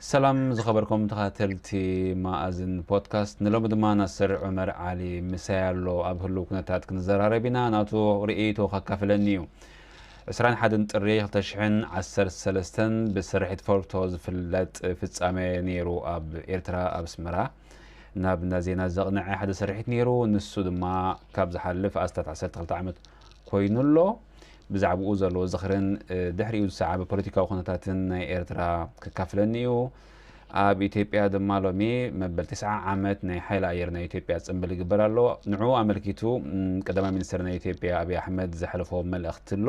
ሰላም ዝኸበርኩም ተኸታተልቲ መኣዝን ፖድካስት፣ ንሎሚ ድማ ናስር ዑመር ዓሊ ምሳይ ኣሎ። ኣብ ህሉው ኩነታት ክንዘራረብ ኢና። ናቱ ርእይቶ ከካፍለኒ እዩ። ዕስራን ሓደን ጥሪ ክልተ ሽሕን ዓሰርተ ሰለስተን ብስርሒት ፎርቶ ዝፍለጥ ፍጻሜ ነይሩ ኣብ ኤርትራ፣ ኣብ ኣስመራ። ናብ እንዳ ዜና ዘቕንዐ ሓደ ስርሒት ነይሩ። ንሱ ድማ ካብ ዝሓልፍ ኣስታት ዓሰርተ ክልተ ዓመት ኮይኑ ኣሎ። ብዛዕባኡ ዘለዎ ዝኽርን፣ እ፣ ድሕሪኡ ዝሰዓበ ፖለቲካዊ ኩነታትን ናይ ኤርትራ ከካፍለኒ እዩ። ኣብ ኢትዮጵያ ድማ ሎሚ መበል ተስዓ ዓመት ናይ ሓይሊ ኣየር ናይ ኢትዮጵያ ጽምብል ይግበር ኣሎ። ንዕኡ ኣመልኪቱ፣ ም፣ ቀዳማይ ሚኒስትር ናይ ኢትዮጵያ ኣብይ ኣሕመድ ዘሕለፎ መልእኽቲ ኣሎ።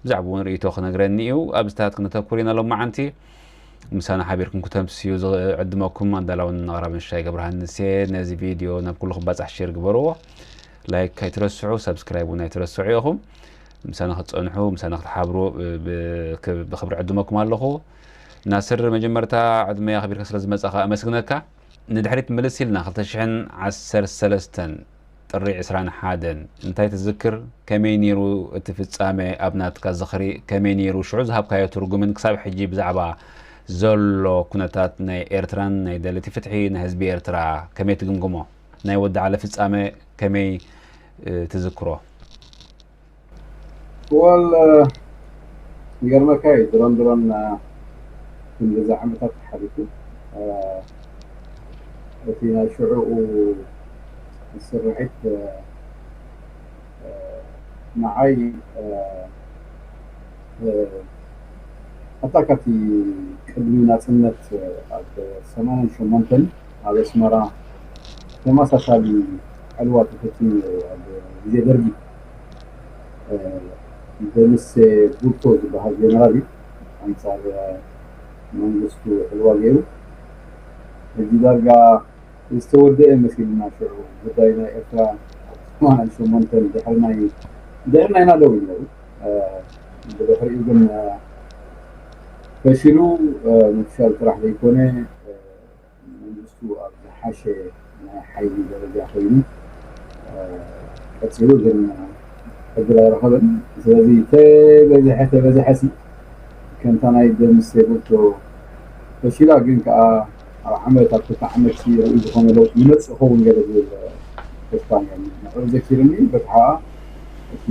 ብዛዕባኡ እውን ርእይቶ ክነግረኒ እዩ። ኣብዚታት ክነተኩር ኢና ሎማዓንቲ። ምሳና ሓቢርኩም ክተምስዩ ዝዕድመኩም ኣዳላውን ኣቕራብን ሽሻይ ገብረሃንስ እየ። ነዚ ቪድዮ ናብ ኩሉ ክባጻሕ ሼር ግበርዎ። ላይክ ኣይትረስዑ፣ ሳብስክራይብ እውን ኣይትረስዑ ኢኹም። ምሳና ክትጸንሑ፣ ምሳና ክትሓብሩ ብ-፣ ብ-፣ ብኽብሪ ዕድመኩም ኣለኹ። ናስር፣ መጀመርታ ዕድመ ኣኽቢርካ ስለ ዝመጻኻ ኣመስግነካ። ንድሕሪት ምልስ ኢልና፣ ክልተ ሽሕን ዓሰርተ ሰለስተን ጥሪ ዕስራን ሓደን እንታይ ትዝክር? ከመይ ነይሩ እቲ ፍጻሜ? ኣብ ናትካ ዝኽሪ ከመይ ነይሩ? ሽዑ ዝሃብካዮ ትርጉምን ክሳብ ሕጂ ብዛዕባ ዘሎ ኩነታት ናይ ኤርትራን ናይ ደለይቲ ፍትሒ ናይ ህዝቢ ኤርትራ ከመይ ትግምግሞ? ናይ ወዲ ዓለ ፍጻሜ ከመይ፣ እ፣ ትዝክሮ? ወል ይገርመካ እዩ፣ ድሮን ድሮን፣ እ፣ ክንድዚ ዓመታት ተሓሊፉ፣ እ፣ እቲ ናይ ሽዑኡ ስርሒት፣ እ፣ እ፣ ንዓይ፣ እ፣ እ፣ ኣታ ካብቲ ቅድሚ ናጽነት፣ እ፣ ኣብ ሰማንያን ሸሞንተን ኣብ ኣስመራ ተመሳሳሊ ዕልዋ ተፈጺሙ ነይሩ። ኣብ ግዜ ደርጊ፣ እ፣ ደምሴ ቡቶ ዝበሃል ጀነራል እዩ ኣንጻር፣ እ፣ መንግስቱ ዕልዋ ገይሩ። ሕጂ ዳርጋ ዝተወደአ መሲሉና ሽዑ ጉዳይ ናይ ኤርትራ። ኣብ ሰማንያን ሸሞንተን ድሕሪ ናይ፣ ድሕሪ ናይና ደው ኢሉ ነይሩ። እ፣ ብድሕሪኡ ግን፣ እ፣ ፈሺሉ፣ እ፣ ምፍሻል ጥራሕ ዘይኮነ፣ እ፣ መንግስቱ ኣብ ዝሓሸ ናይ ሓይሊ ደረጃ ኮይኑ፣ እ፣ ቀጺሉ ግን ዕድል ኣይረኸበን። ስለዚ ተበዝሐ፣ ተበዝሐ ሲ ከምታ ናይ ደምሴ ቡቶ ፈሺላ፣ ግን ከኣ ኣብ ዓመት፣ ኣብ ክልተ ዓመት ሲ ርኡይ ዝኾነ ለውጢ ይመጽእ ይኸውን ገለ ዝብል ተስፋ ነይሩኒ። ንዕኡ ዘኪርኒ በቲ ሓ እቲ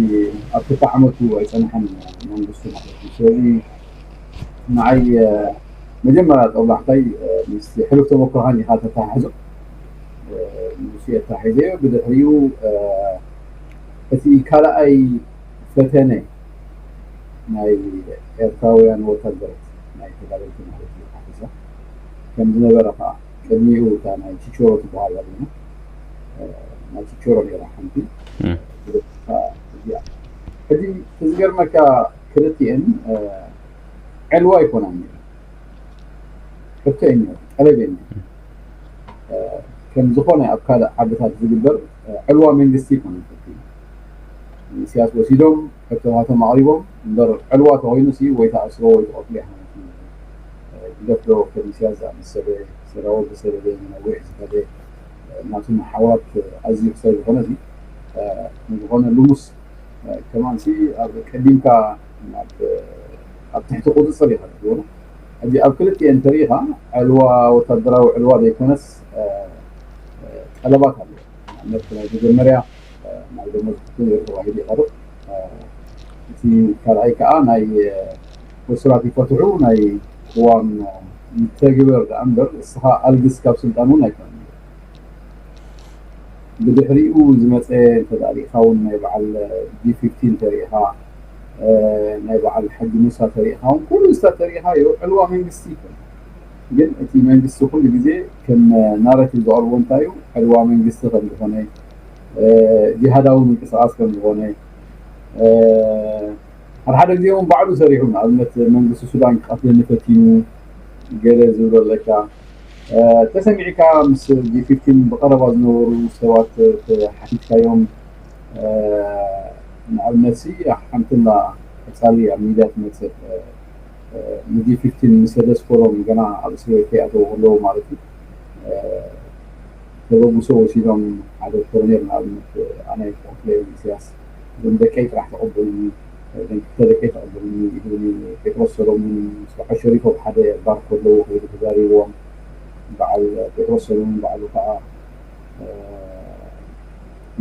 ኣብ ክልተ ዓመቱ ኣይጸንሐን መንግስቱ ማለት እዩ። ስለዚ ንዓይ፣ እ፣ መጀመርያ ጦብላሕታይ፣ እ፣ ምስ ሕሉፍ ተመክሮኻን ኢኻ ተተሓሕዞ። እ፣ ንሱ የተሓሒዘዮ። ብድሕሪኡ፣ እ፣ እቲ ካልኣይ ፈተነ ናይ ኤርትራውያን ወታደራት፣ ናይ ተጋደልቲ ማለት እዩ፣ ሓፊሳ ከም ዝነበረ ከኣ፣ ቅድሚኡ እታ ናይ ቺቾሮ ትበሃል ኣለና፣ እ፣ ናይ ቺቾሮ ነይራ ሓንቲ። እም። ብደስታ እዚኣ። ሕጂ እቲ ዝገርመካ፣ ክልቲኤን፣ እ፣ ዕልዋ ኣይኮናን ነይረን። ሕቶ እየን ነይረን፣ ጠለብ እየን ነይረን። እ፣ ከም ዝኾነ ኣብ ካልእ ዓድታት ዝግበር፣ እ፣ ዕልዋ መንግስቲ ኣይኮነን። ሕቶ ኢሳያስ ወሲዶም ሕቶታቶም ኣቕሪቦም እምበር፣ ዕልዋ ተኾይኑ ሲ ወይ ተኣስሮ ወይ ተቐትሎ ኢኻ ማለት እዩ። እ፣ ግደፍ ዶ ከም ኢሳያስ ዝኣመሰለ ሰራዊት ዝሰደደ፣ ንነዊሕ ዝኸደ፣ እ፣ ናቱ መሓውራት ኣዝዩ ክሳይ ዝኾነ ሲ፣ እ፣ ንዝኾነ ልሙስ፣ እ፣ ከማን ሲ ኣብ ቀዲምካ ናብ፣ ኣብ ትሕቲ ቁጽጽር ኢኻ ትገብሮ። ሕጂ ኣብ ክልቲኤን እንተሪኢኻ ዕልዋ፣ ወታደራዊ ዕልዋ ዘይኮነስ፣ እ፣ እ፣ ጠለባት ኣለዎ። ንኣብነት ናይ መጀመርያ፣ እ፣ ናይ ደሞዝ ክፍሊት ተባሂሉ ይቐርብ። እ፣ እቲ ካልኣይ ከኣ ናይ፣ እ፣ እሱራት ይፈትሑ፣ ናይ ቅዋም፣ እ፣ ይተግበር ደኣ እምበር፣ እስኻ ኣልግስ ካብ ስልጣን እውን ኣይኮነን። ብድሕሪኡ ዝመጸ እንተ ደኣ ርኢኻ እውን ናይ በዓል ጂ ፊፍቲን ተሪኢኻ፣ እ፣ ናይ በዓል ሓጂ ሙሳ ተሪኢኻ እውን፣ ኩሉ ስታት ተሪኢኻዮ ዕልዋ መንግስቲ ይኮን። ግን እቲ መንግስቲ ኩሉ ግዜ ከም ናራቲቭ ዘቕርቦ እንታይ እዩ? ዕልዋ መንግስቲ ከም ዝኾነ፣ እ፣ ጂሃዳዊ ምንቅስቓስ ከም ዝኾነ፣ እ፣ ሓደ ሓደ ግዜ እውን ባዕሉ ሰሪሑ፣ ንኣብነት መንግስቲ ሱዳን ክቐትለኒ ፈቲኑ ገለ ዝብሎ ኣለካ። እ፣ ተሰሚዕካ ምስ ጂ ፊፍቲን ብቐረባ ዝነበሩ ሰባት ተሓቲትካዮም፣ እ፣ ንኣብነት ሲ ሓንቲ እንዳ ቀጻሊ ኣብ ሚድያ ትመጽእ፣ እ፣ እ፣ ንጂ ፊፍቲን ምስ ተደስኮሮም ገና ኣብ እስር ቤት ከይኣተዉ ከለዉ ማለት እዩ። እ፣ ተበግሶ ወሲዶም ሓደ ኮሎኔል ንኣብነት፣ ኣነ ኣይክቐትለዮም ኢሳያስ፣ እዞም ደቀይ ጥራሕ ተቐበሉኒ፣ ክልተ ደቂቕ ኣቕድም ኢሉ ጴጥሮስ ሰሎሙን ምስ በዓል ሸሪፎ ኣብ ሓደ ባር ከለዉ ከይዱ ተዛሪብዎም። በዓል ጴጥሮስ ሰሎሙን ባዕሉ ከዓ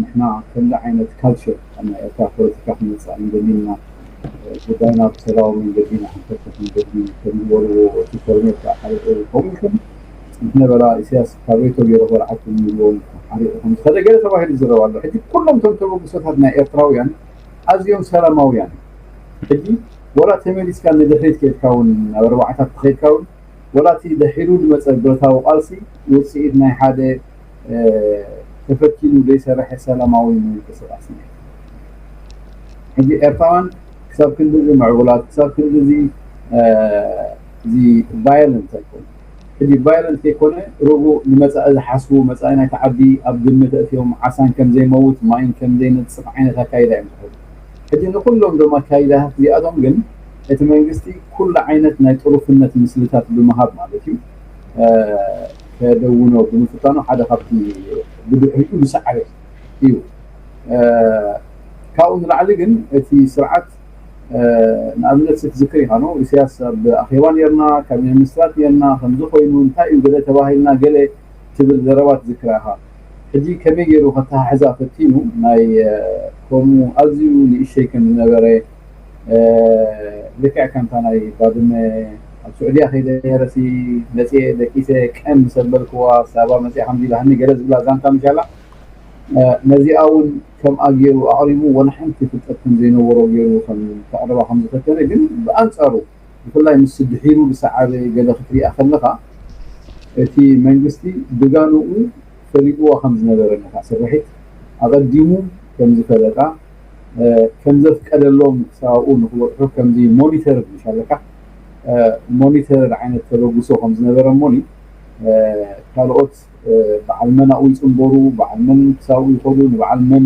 ንሕና ከምዚ ዓይነት ካልቸር ኣብ ናይ ኤርትራ ፖለቲካ ክመፅእ ኣይንደልን ኢና፣ ጉዳይና ብሰላማዊ መንገዲ ኢና ክንፈትሕ ንደሊ ከም ዝበልዎ እቲ ኮሎኔል ከዓ ሓሪቑ ከምኡ ኢልኩም ምስ ነበራ ኢሳያስ ካብ ሬቶ ገይሩ ከልዓኩም ይብልዎም ሓሪቑ ከም ዝኸደ ገለ ተባሂሉ ይዝረብ ኣሎ። ሕጂ ኩሎም እቶም ተበግሶታት ናይ ኤርትራውያን ኣዝዮም ሰላማውያን እዮም። ሕጂ ወላ ተመሊስካ ንድሕሪት ከድካ እውን ናብ ኣርባዓታት ተኸድካ እውን ወላ እቲ ደሒሩ ዝመፀ ብረታዊ ቃልሲ ውፅኢት ናይ ሓደ ተፈቲኑ ዘይሰርሐ ሰላማዊ ምንቅስቃስ እዩ። ሕጂ ኤርትራውያን ክሳብ ክንድዚ ምዕቡላት ክሳብ ክንድዚ እዚ ቫዮለንት ኣይኮነ። ሕጂ ቫዮለንት ከይኮነ ርጉእ ንመፃኢ ዝሓስቡ መፃኢ ናይቲ ዓዲ ኣብ ግምት ኣእትዮም ዓሳን ከም ዘይመውት ማይን ከም ዘይነፅፍ ዓይነት ኣካይዳ እዮም ዝኸዱ። ሕጂ ንኩሎም ዶም ኣካይዳታት እዚኣቶም ግን እቲ መንግስቲ ኩሉ ዓይነት ናይ ጥሩፍነት ምስልታት ብምሃብ ማለት እዩ ከደውኖ ብምፍታኑ ሓደ ካብቲ ብድሕሪኡ ዝሰዓበ እዩ። ካብኡ ንላዕሊ ግን እቲ ስርዓት ንኣብነት ክትዝክር ኢኻ ነው ኢሳያስ ኣብ ኣኼባ ነርና፣ ካቢነ ሚኒስትራት ነርና፣ ከምዚ ኮይኑ እንታይ እዩ ገለ ተባሂልና ገለ ትብል ዘረባ ትዝክራ ኢኻ። ሕጂ ከመይ ገይሩ ከተሓሕዛ ፈቲኑ ናይ ከምኡ ኣዝዩ ንእሸይ ከም ዝነበረ ልክዕ ከምታ ናይ ባድመ ኣብ ስዑድያ ከይደ ነረሲ መፅየ ደቂሰ ቀን ምስ ኣበልክዋ ሳባ መፅያ ከምዚ ኢላሃኒ ገለ ዝብላ ዛንታ ምሻላ ነዚኣ እውን ከምኣ ገይሩ ኣቕሪቡ ወላ ሓንቲ ፍልጠት ከም ዘይነበሮ ገይሩ ከም ከቕርባ ከም ዝፈተነ ግን ብኣንፃሩ ብፍላይ ምስ ድሒሩ ዝሰዓበ ገለ ክትሪኣ ከለኻ እቲ መንግስቲ ብጋንኡ ፈሊጥዋ ከም ዝነበረ ነታ ስርሒት ኣቐዲሙ ከም ዝፈለጣ ከም ዘፍቀደሎም ክሳብኡ ንክበፅሑ ከምዚ ሞኒተር ምሻለካ ሞኒተር ዓይነት ተበግሶ ከም ዝነበረ እሞኒ ካልኦት በዓል መን ኣብኡ ይፅንበሩ በዓል መን ክሳብኡ ይኸዱ ንበዓል መን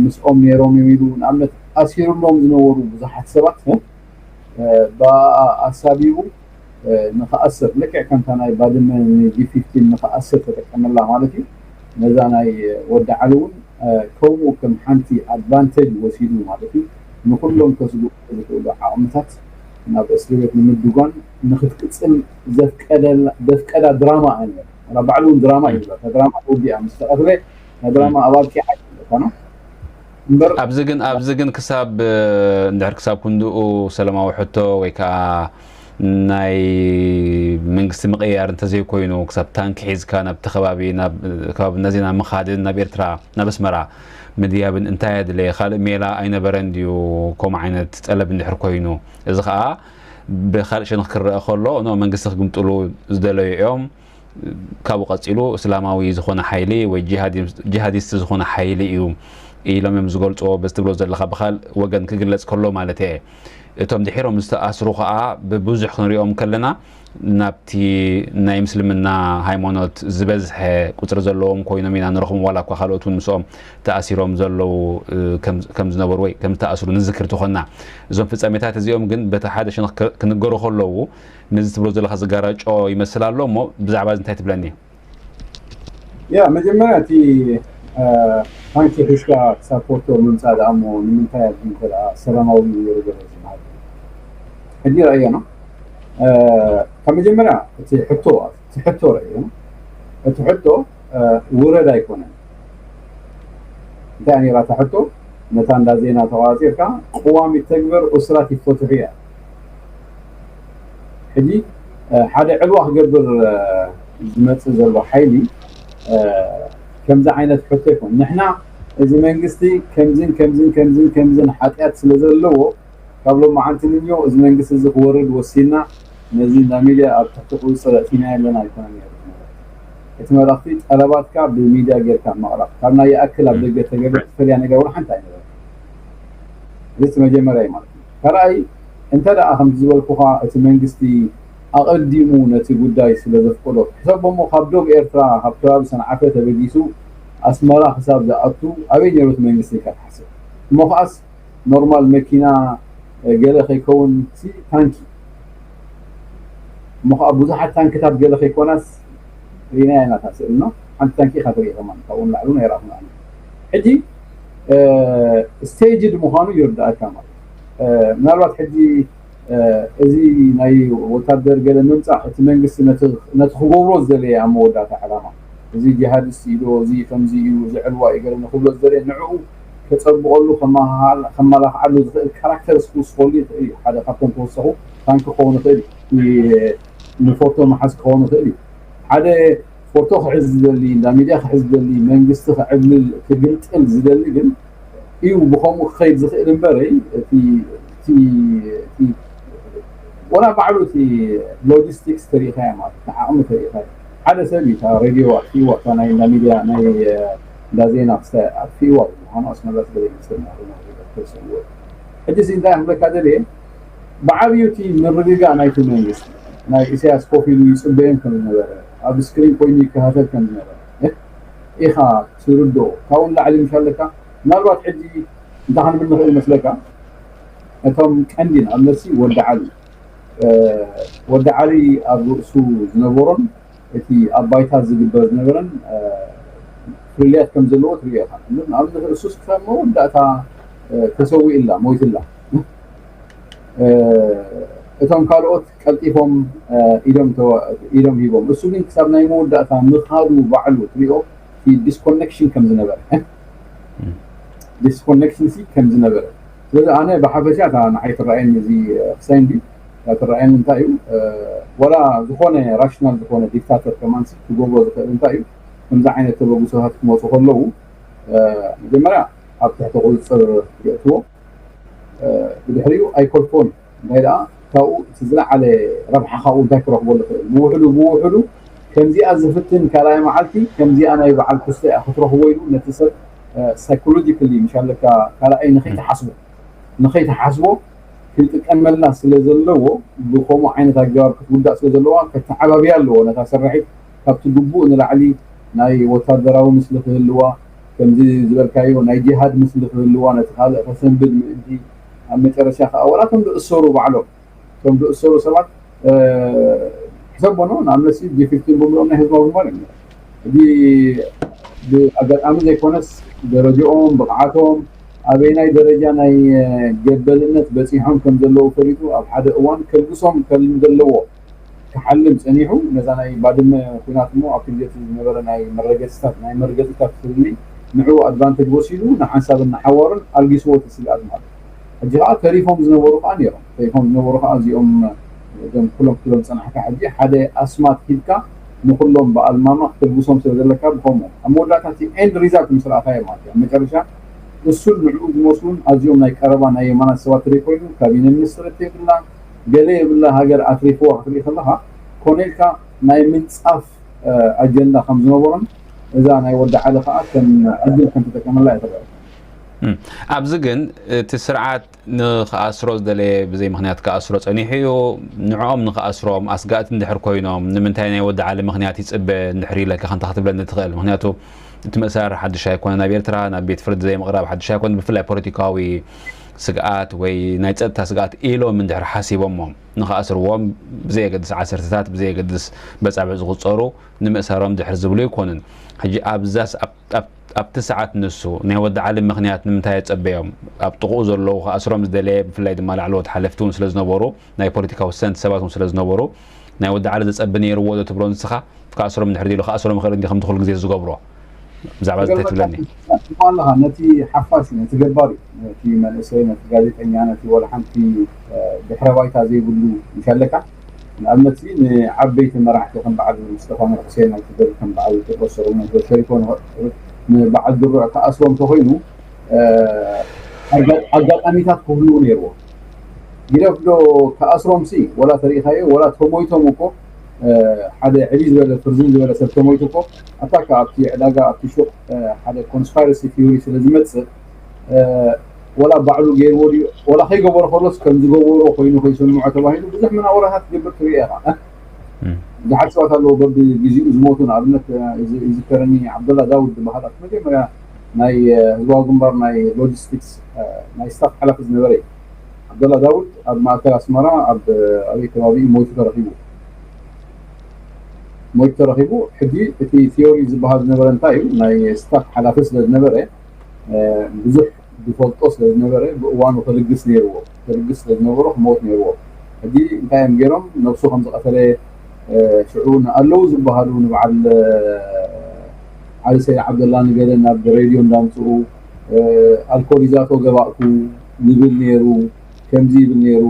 ምስኦም ነይሮም እዮም ኢሉ ንኣብነት ኣሲሩሎም ዝነበሩ ብዙሓት ሰባት ብኣሳቢቡ ንክኣስር ልክዕ ከምታ ናይ ባድመ ጂ ፊፍቲን ንክኣስር ተጠቀመላ ማለት እዩ። ነዛ ናይ ወዲ ዓሊ እውን ከምኡ ከም ሓንቲ ኣድቫንቴጅ ወሲዱ ማለት እዩ። ንኩሎም ከስግኡ ዝኽእሉ ዓቕምታት ናብ እስሪ ቤት ንምድጓን ንክትቅፅል ዘፍቀዳ ድራማ እያ ነራ። ባዕሉ እውን ድራማ ይብላ። እታ ድራማ ወዲኣ ምስ ተቐትለ እታ ድራማ ኣብ ኣብቂዓ ይብለካ ነው። እምበር ኣብዚ ግን ኣብዚ ግን ክሳብ እንድሕር ክሳብ ክንድኡ ሰላማዊ ሕቶ ወይ ከዓ ናይ መንግስቲ ምቕያር እንተዘይኮይኑ ክሳብ ታንኪ ሒዝካ ናብቲ ከባቢ ናብ ከባቢ ናዚና ምኻድን ናብ ኤርትራ ናብ ኣስመራ ምድያብን እንታይ ኣድለየ ካልእ ሜላ ኣይነበረን ድዩ ከምኡ ዓይነት ጠለብ እንድሕር ኮይኑ እዚ ከዓ ብካልእ ሸነኽ ክረአ ከሎ ኖ መንግስቲ ክግምጥሉ ዝደለዩ እዮም ካብኡ ቀፂሉ እስላማዊ ዝኾነ ሓይሊ ወይ ጂሃዲስት ዝኾነ ሓይሊ እዩ ኢሎም እዮም ዝገልፅዎ በዚ ትብሎ ዘለካ ብካል ወገን ክግለፅ ከሎ ማለት እየ እቶም ድሒሮም ዝተኣስሩ ከዓ ብብዙሕ ክንሪኦም ከለና ናብቲ ናይ ምስልምና ሃይማኖት ዝበዝሐ ቁፅሪ ዘለዎም ኮይኖም ኢና ንረኽቦም ዋላ እኳ ካልኦት እውን ምስኦም ተኣሲሮም ዘለዉ ከም ዝነበሩ ወይ ከም ዝተኣስሩ ንዝክር ትኾንና እዞም ፍፃሜታት እዚኦም ግን በቲ ሓደ ሸነኽ ክንገሩ ከለዉ ነዚ ትብሎ ዘለካ ዝጋራጮ ይመስል ኣሎ እሞ ብዛዕባ እዚ እንታይ ትብለኒ? ያ መጀመርያ እቲ ታንኪ ሒዝካ ክሳብ ፖርቶ ምምፃእ ደኣ እሞ ንምንታይ ኣብ እንተ ደኣ ሰላማዊ እዩ ነይሩ ገለ ዝበሃል ሕጂ ረኣዮ ነው ካብ መጀመርያ እቲ ሕቶ እቲ ሕቶ ረኣዮ እቲ ሕቶ ውረድ ኣይኮነን እንታይ ነራ እታ ሕቶ ነታ እንዳ ዜና ተቋፂርካ ቅዋም ይተግበር ኡስራት ይፈትሑ እያ ሕጂ ሓደ ዕልዋ ክገብር ዝመፅእ ዘሎ ሓይሊ ከምዚ ዓይነት ሕቶ ይኮን ንሕና እዚ መንግስቲ ከምዝን ከምዝን ከምዝን ከምዝን ሓጢኣት ስለ ዘለዎ ካብ ሎማዓንቲ ንዮ እዚ መንግስቲ እዚ ክወርድ ወሲና ነዚ እንዳ ሚድያ ኣብ ትሕቲ ቁፅፅር ኣእቲና ኣለና ኣይኮነን ነሩ እቲ መልእክቲ ጠለባትካ ብሚድያ ጌርካ ምቕራብ ካብ ናይ ይኣክል ኣብ ደገ ተገብረ ትፈልያ ነገር እውን ሓንቲ ኣይነበረ እዚ እቲ መጀመርያ እዩ ማለት እዩ ካልኣይ እንተ ደኣ ከምቲ ዝበልኩኻ እቲ መንግስቲ ኣቐዲሙ ነቲ ጉዳይ ስለ ዘፍቀዶ ሕሰቦ እሞ ካብ ዶብ ኤርትራ ካብ ከባቢ ሰንዓፈ ተበጊሱ ኣስመራ ክሳብ ዝኣቱ ኣበይ ነይሩ እቲ መንግስቲ ኢልካ ትሓስብ እሞ ከኣስ ኖርማል መኪና ገለ ከይከውን ሲ ታንኪ እሞ ከዓ ብዙሓት ታንክታት ገለ ከይኮናስ ሪናያ ኢና እታ ስእሊ ነው ሓንቲ ታንኪ ኢካ ትርኢ ከማን ካብኡ ንላዕሊ ኣይረኣኹን ኣነ ሕጂ ስቴጅድ ምዃኑ ይርዳእካ ማለት ምናልባት ሕጂ እዚ ናይ ወታደር ገለ ምምፃእ እቲ መንግስቲ ነቲ ክገብሮ ዝደለየ ኣብ መወዳእታ ዕላማ እዚ ጂሃዲስት እዩ፣ እዚ ከምዚ እዩ፣ እዚ ዕልዋ እዩ ገለ ንክብሎ ዝደለየ ንዕኡ ከፀብቐሉ ከመላኽዓሉ ዝኽእል ካራክተርስ ክውስኸሉ ይኽእል እዩ። ሓደ ካብቶም ተወሰኹ ታንክ ክኸውን ይኽእል እዩ፣ ንፎቶ መሓዝ ክኸውን ይኽእል እዩ። ሓደ ፎቶ ክሕዝ ዝደሊ፣ እንዳ ሚድያ ክሕዝ ዝደሊ፣ መንግስቲ ክዕብልል ክግልጥል ዝደሊ ግን እዩ ብኸምኡ ክኸይድ ዝኽእል እምበረይ እቲ ወላ ባዕሉ እቲ ሎጂስቲክስ ተሪኢኻዮ ማለት እቲ ዓቕሚ ተሪኢኻዮ ሓደ ሰብ እዩ እታ ሬድዮ ኣጥፊእዋ እታ ናይ እንዳ ሚድያ ናይ እንዳ ዜና ክስታይ ኣጥፊእዋ እዩ ምዃኑ ኣስመራ ዝበለ ይመስለና ተሰዎ ሕጂ እዚ እንታይ ክብለካ ደልየ ብዓብዩ እቲ ምርግጋእ ናይቲ መንግስቲ ናይ ኢሳያስ ኮፍ ኢሉ ይፅበዮም ከም ዝነበረ ኣብ ስክሪን ኮይኑ ይከታተል ከም ዝነበረ ኢኻ ትርድኦ ካብኡ ንላዕሊ ምሽ ኣለካ ምናልባት ሕጂ እንታይ ክንብል ንኽእል ይመስለካ እቶም ቀንዲ ንኣብነትሲ ወዲ ዓሊ ወዲ ዓሊ ኣብ ርእሱ ዝነበሮን እቲ ኣብ ባይታ ዝግበር ዝነበረን ፍልልያት ከም ዘለዎ ትሪኦ ኢኻ። ንኣብነት እሱስ ክሳብ መወዳእታ ተሰዊእላ ሞይትላ። እቶም ካልኦት ቀልጢፎም ኢዶም ሂቦም። እሱ ግን ክሳብ ናይ መወዳእታ ምኻዱ ባዕሉ ትሪኦ ዲስኮኔክሽን ከም ዝነበረ ዲስኮኔክሽን ሲ ከም ዝነበረ ስለዚ ኣነ ብሓፈሻ እታ ንዓይ ትረኣየኒ እዚ ክሳይ እንዲ ትረኣየኒ እንታይ እዩ ወላ ዝኾነ ራሽናል ዝኾነ ዲክታተር ከማንሲ ክገብሮ ዝኽእል እንታይ እዩ ከምዚ ዓይነት ተበግሶታት ክመፁ ከለዉ መጀመርያ ኣብ ትሕቲ ቁፅፅር የእትዎ ብድሕሪኡ ኣይኮልፎን እንታይ ደኣ ካብኡ እቲ ዝለዓለ ረብሓ ካብኡ እንታይ ክረኽበሉ ይኽእል ብውሕዱ ብውሕዱ ከምዚኣ ዝፍትን ካልኣይ መዓልቲ ከምዚኣ ናይ በዓል ክስተ ክትረኽቦ ኢሉ ነቲ ሰብ ሳይኮሎጂካሊ ምሽ ኣለካ ካልኣይ ንኸይትሓስቦ ንኸይትሓስቦ ክጥቀመላ ስለ ዘለዎ ብከምኡ ዓይነት ኣገባብ ክትውዳእ ስለ ዘለዋ ከተዓባብያ ኣለዎ ነታ ስርሒት ካብቲ ግቡእ ንላዕሊ ናይ ወታደራዊ ምስሊ ክህልዋ ከምዚ ዝበልካዮ ናይ ጂሃድ ምስሊ ክህልዋ ነቲ ካልእ ከሰንብድ ምእንቲ ኣብ መጨረሻ ከዓ ወላ ከም ዝእሰሩ ባዕሎም ከም ዝእሰሩ ሰባት ሕሰቦ ነው ንኣብነት ጂ ፊፍቲን ብምልኦም ናይ ህዝባዊ ግንባር እዮም ሕጂ ብኣጋጣሚ ዘይኮነስ ደረጃኦም ብቕዓቶም ኣበይናይ ደረጃ ናይ ገበልነት በፂሖም ከም ዘለዉ ፈሊጡ ኣብ ሓደ እዋን ከልግሶም ከም ዘለዎ ክሓልም ፀኒሑ ነዛ ናይ ባድመ ኩናት እሞ ኣብቲ ግዜ ዝነበረ ናይ መረገፅታት ናይ መርገፅታት ክልሊ ንዕኡ ኣድቫንቴጅ ወሲዱ ንሓንሳብን ንሓዋሩን ኣልጊስዎ እቲ ስግኣት ማለት ሕጂ ከዓ ተሪፎም ዝነበሩ ከዓ ነይሮም ተሪፎም ዝነበሩ ከዓ እዚኦም እዞም ኩሎም ክትብሎም ዝፀናሕካ ሕጂ ሓደ ኣስማት ሂብካ ንኩሎም በኣል ማማ ክተልግሶም ስለ ዘለካ ብከምኡ ኣብ መወዳእታ እቲ ኤንድ ሪዛልት ምስ ረኣኻዮ ማለት እዩ ኣብ መጨረሻ እሱን ንዕኡ ዝመስሉን ኣዝዮም ናይ ቀረባ ናይ የማናት ሰባት ትርኢ ኮይኑ ካቢነ ሚኒስትር የብላ ገለ የብላ ሃገር ኣትሪፍዋ ክትርኢ ከለካ ኮነ ኢልካ ናይ ምንፃፍ ኣጀንዳ ከም ዝነበሮን እዛ ናይ ወዲ ዓሊ ከዓ ከም ዕድል ከም ተጠቀመላ እየ ትረአ ኣብዚ ግን እቲ ስርዓት ንክኣስሮ ዝደለየ ብዘይ ምክንያት ክኣስሮ ፀኒሑ እዩ ንዕኦም ንክኣስሮም ኣስጋእቲ እንድሕር ኮይኖም ንምንታይ ናይ ወዲ ዓሊ ምክንያት ይፅበ እንድሕር ኢለካ ከምታ ክትብለኒ ትኽእል ምክንያቱ እቲ ምእሳር ሓድሽ ኣይኮነ ናብ ኤርትራ ናብ ቤት ፍርዲ ዘይምቕራብ ሓድሽ ኣይኮነ ብፍላይ ፖለቲካዊ ስግኣት ወይ ናይ ፀጥታ ስግኣት ኢሎም እንድሕር ሓሲቦሞ ንክኣስርዎም ብዘየገድስ ዓሰርተታት ብዘየገድስ በፃብዕ ዝቁፀሩ ንምእሳሮም ድሕር ዝብሉ ኣይኮኑን ሕጂ ኣብዛስ ኣብቲ ሰዓት ንሱ ናይ ወዲ ዓሊ ምኽንያት ንምንታይ የጸበዮም ኣብ ጥቕኡ ዘለዉ ክኣስሮም ዝደለየ ብፍላይ ድማ ላዕለዎት ሓለፍቲ እውን ስለ ዝነበሩ ናይ ፖለቲካዊ ሰንት ሰባት እውን ስለ ዝነበሩ ናይ ወዲ ዓሊ ዘጸቢ ነይርዎ ዶ ትብሎ ንስኻ ክኣስሮም እንድሕር ኢሉ ክኣስሮም ይኽእል እንዲ ከምቲ ኩሉ ግዜ ዝገብሮ ብዛዕባ እዚ እንታይ ትብለኒ ኣለኻ ነቲ ሓፋሽ ነቲ ገባር እዩ ነቲ መንእሰይ ነቲ ጋዜጠኛ ነቲ ወላ ሓንቲ ድሕረ ባይታ ዘይብሉ ምሽ ኣለካ ንኣብነት ንዓበይቲ መራሕቲ ከም በዓል ስቴፋኖ ሕሴን ኣይትበል ከም በዓል ጴጥሮስ ሰሎሞን ሸሪፎ ንበዓል ድሩዕ ክኣስሮም ተኮይኑ ኣጋጣሚታት ክህልው ነይርዎ ግደፍ ዶ ክኣስሮም ሲ ወላ ተሪኢኻዮ ወላ ተሞይቶም እኮ ሓደ ዕብይ ዝበለ ፍርዝን ዝበለ ሰብ ተሞይቱ እኮ ኣታ ኣብቲ ዕዳጋ ኣብቲ ሹቅ ሓደ ኮንስፓይረሲ ቲዮሪ ስለ ዝመፅእ ወላ ባዕሉ ገይርዎ ድዩ ወላ ከይገበሮ ከሎስ ከም ዝገበሮ ኮይኑ ከይስምዖ ተባሂሉ ብዙሕ መናወራታት ትገብር ትሪኦ ኢኻ ብዙሓት ሰባት ኣለዉ በቢ ግዜኡ ዝሞቱ ንኣብነት ይዝከረኒ ዓብደላ ዳውድ ዝበሃል ኣብቲ መጀመርያ ናይ ህዝባዊ ግንባር ናይ ሎጂስቲክስ ናይ ስታፍ ሓላፊ ዝነበረ እዩ ዓብደላ ዳውድ ኣብ ማእከል ኣስመራ ኣብ ኣበይ ከባቢ እዩ ሞይቱ ተረኺቡ ሞይቱ ተረኺቡ ሕጂ እቲ ቲዮሪ ዝበሃል ዝነበረ እንታይ እዩ ናይ ስታፍ ሓላፊ ስለ ዝነበረ ብዙሕ ዝፈልጦ ስለ ዝነበረ ብእዋኑ ከልግስ ነይርዎ። ከልግስ ስለ ዝነበሮ ክመውት ነይርዎ። ሕጂ እንታይ እዮም ገይሮም? ነብሱ ከም ዝቐተለ ሽዑ ንኣለዉ ዝበሃሉ ንበዓል ዓሊ ሰይድ ዓብደላ ንገለ ናብ ሬድዮ እንዳምፅኡ ኣልኮል ይዛቶ ገባእኩ ይብል ነይሩ፣ ከምዚ ይብል ነይሩ።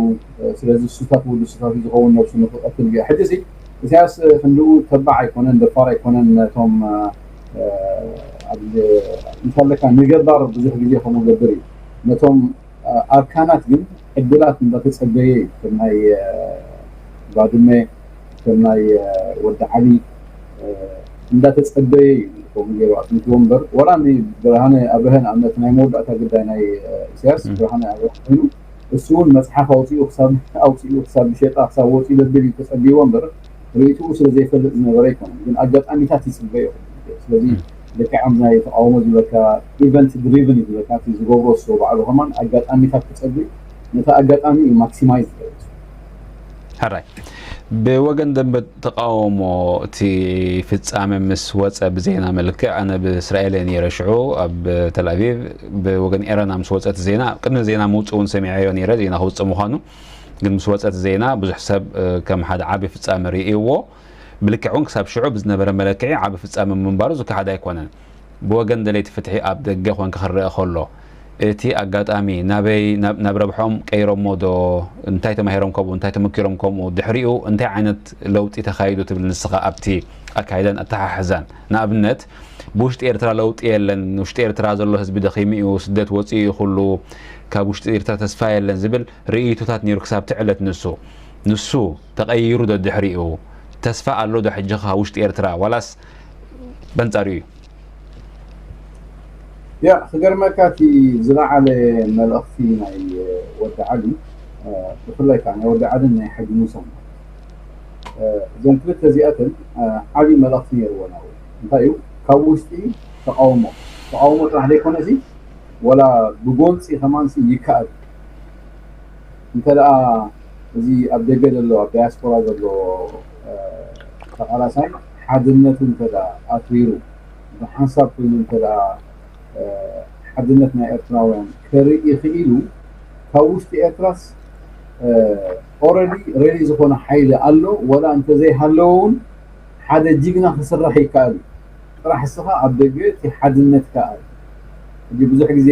ስለዚ እሱታት ወዲ እሱታት እዩ ዝኸውን ነብሱ ንክቐትል ገ ሕጂ ሲ ኢሳያስ ክንድኡ ተባዕ ኣይኮነን፣ ደፋር ኣይኮነን። ነቶም እንታለካ ንገባር ብዙሕ ግዜ ከምኡ ገብር እዩ። ነቶም ኣርካናት ግን ዕድላት እንዳተጸበየ እዩ። ከም ናይ ባድመ፣ ከም ናይ ወዲ ዓሊ እንዳተጸበየ እዩ። ከምኡ ገይሩ ኣጽኒትዎ እምበር፣ ወላ ንብርሃነ ኣብርሀ ንኣብነት ናይ መወዳእታ ግዳይ ናይ ኢሳያስ ብርሃነ ኣብርሀ ኮይኑ እሱ እውን መጽሓፍ ኣውፅኡ ክሳብ ኣውፅኡ ክሳብ ብሸጣ ክሳብ ወፂኡ ዘብል እዩ ተጸብይዎ እምበር ርእይትኡ ስለ ዘይፈልጥ ዝነበረ ኣይኮነን። ግን ኣጋጣሚታት ይፅበዮ። ስለዚ ልክዕ ከምዚ ናይ ተቃውሞ ዝብለካ ኢቨንት ድሪቭን እዩ ዝብለካ እቲ ዝገብሮ እሱ ባዕሉ ከማን ኣጋጣሚታት ክፀብይ ነቲ ኣጋጣሚ እዩ ማክሲማይዝ ዝገብር። ሕራይ ብወገን ደንበ ተቃውሞ እቲ ፍጻመ ምስ ወጸ ብዜና መልክዕ ኣነ ብእስራኤል እየ ነይረ ሽዑ ኣብ ተልኣቪቭ ብወገን ኤረና ምስ ወጸ እቲ ዜና ቅድሚ ዜና ምውጽእ እውን ሰሚዐዮ ነይረ ዜና ክውጽእ ምዃኑ ግን ምስ ወጸ እቲ ዜና ብዙሕ ሰብ ከም ሓደ ዓቢ ፍጻመ ርእይዎ ብልክዕ እውን ክሳብ ሽዑ ብዝነበረ መለክዒ ዓቢ ፍጻመ ምንባሩ ዝከሓድ ኣይኮነን። ብወገን ደለይቲ ፍትሒ ኣብ ደገ ኮንካ ክረአ ከሎ እቲ ኣጋጣሚ ናበይ ናብ ረብሖም ቀይሮሞ ዶ እንታይ ተማሂሮም ከምኡ እንታይ ተመኪሮም ከምኡ ድሕሪኡ እንታይ ዓይነት ለውጢ ተኻይዱ ትብል ንስኻ ኣብቲ ኣካይዳን ኣተሓሕዛን ንኣብነት ብውሽጢ ኤርትራ ለውጢ የለን ውሽጢ ኤርትራ ዘሎ ህዝቢ ደኺሙ እዩ ስደት ወፂኡ እዩ ኩሉ ካብ ውሽጢ ኤርትራ ተስፋ የለን ዝብል ርእይቶታት ነይሩ ክሳብ ትዕለት ንሱ ንሱ ተቐይሩ ዶ ድሕሪኡ ተስፋ ኣሎ ዶ ሕጂ ካብ ውሽጢ ኤርትራ ዋላስ በንጻሩ እዩ ያ ክገርመካ እቲ ዝለዓለ መልእኽቲ ናይ ወዲ ዓሊ ብፍላይ ከዓ ናይ ወዲ ዓልን ናይ ሓጂ ሙሳን እዞም ክልተ እዚኣተን ዓብዪ መልእኽቲ ነይርዎ ናው እንታይ እዩ ካብ ውሽጢ ተቃውሞ ተቃውሞ ጥራሕ ዘይኮነ ሲ ወላ ብጎንፂ ከማን ሲ ይከኣል እንተ ደኣ እዚ ኣብ ደገ ዘሎ ኣብ ዳያስፖራ ዘሎ ተቓላሳይ ሓድነቱ እንተ ኣትሪሩ ብሓንሳብ ኮይኑ እንተ ሓድነት ናይ ኤርትራውያን ከርኢ ክኢሉ ካብ ውሽጢ ኤርትራስ already ready ዝኾነ ሓይሊ ኣሎ ወላ እንተዘይሃለወ እውን ሓደ ጅግና ክስራሕ ይከኣል እዩ ጥራሕ እስኻ ኣብ ደገ እቲ ሓድነትካ ኣሎ ሕጂ ብዙሕ ግዜ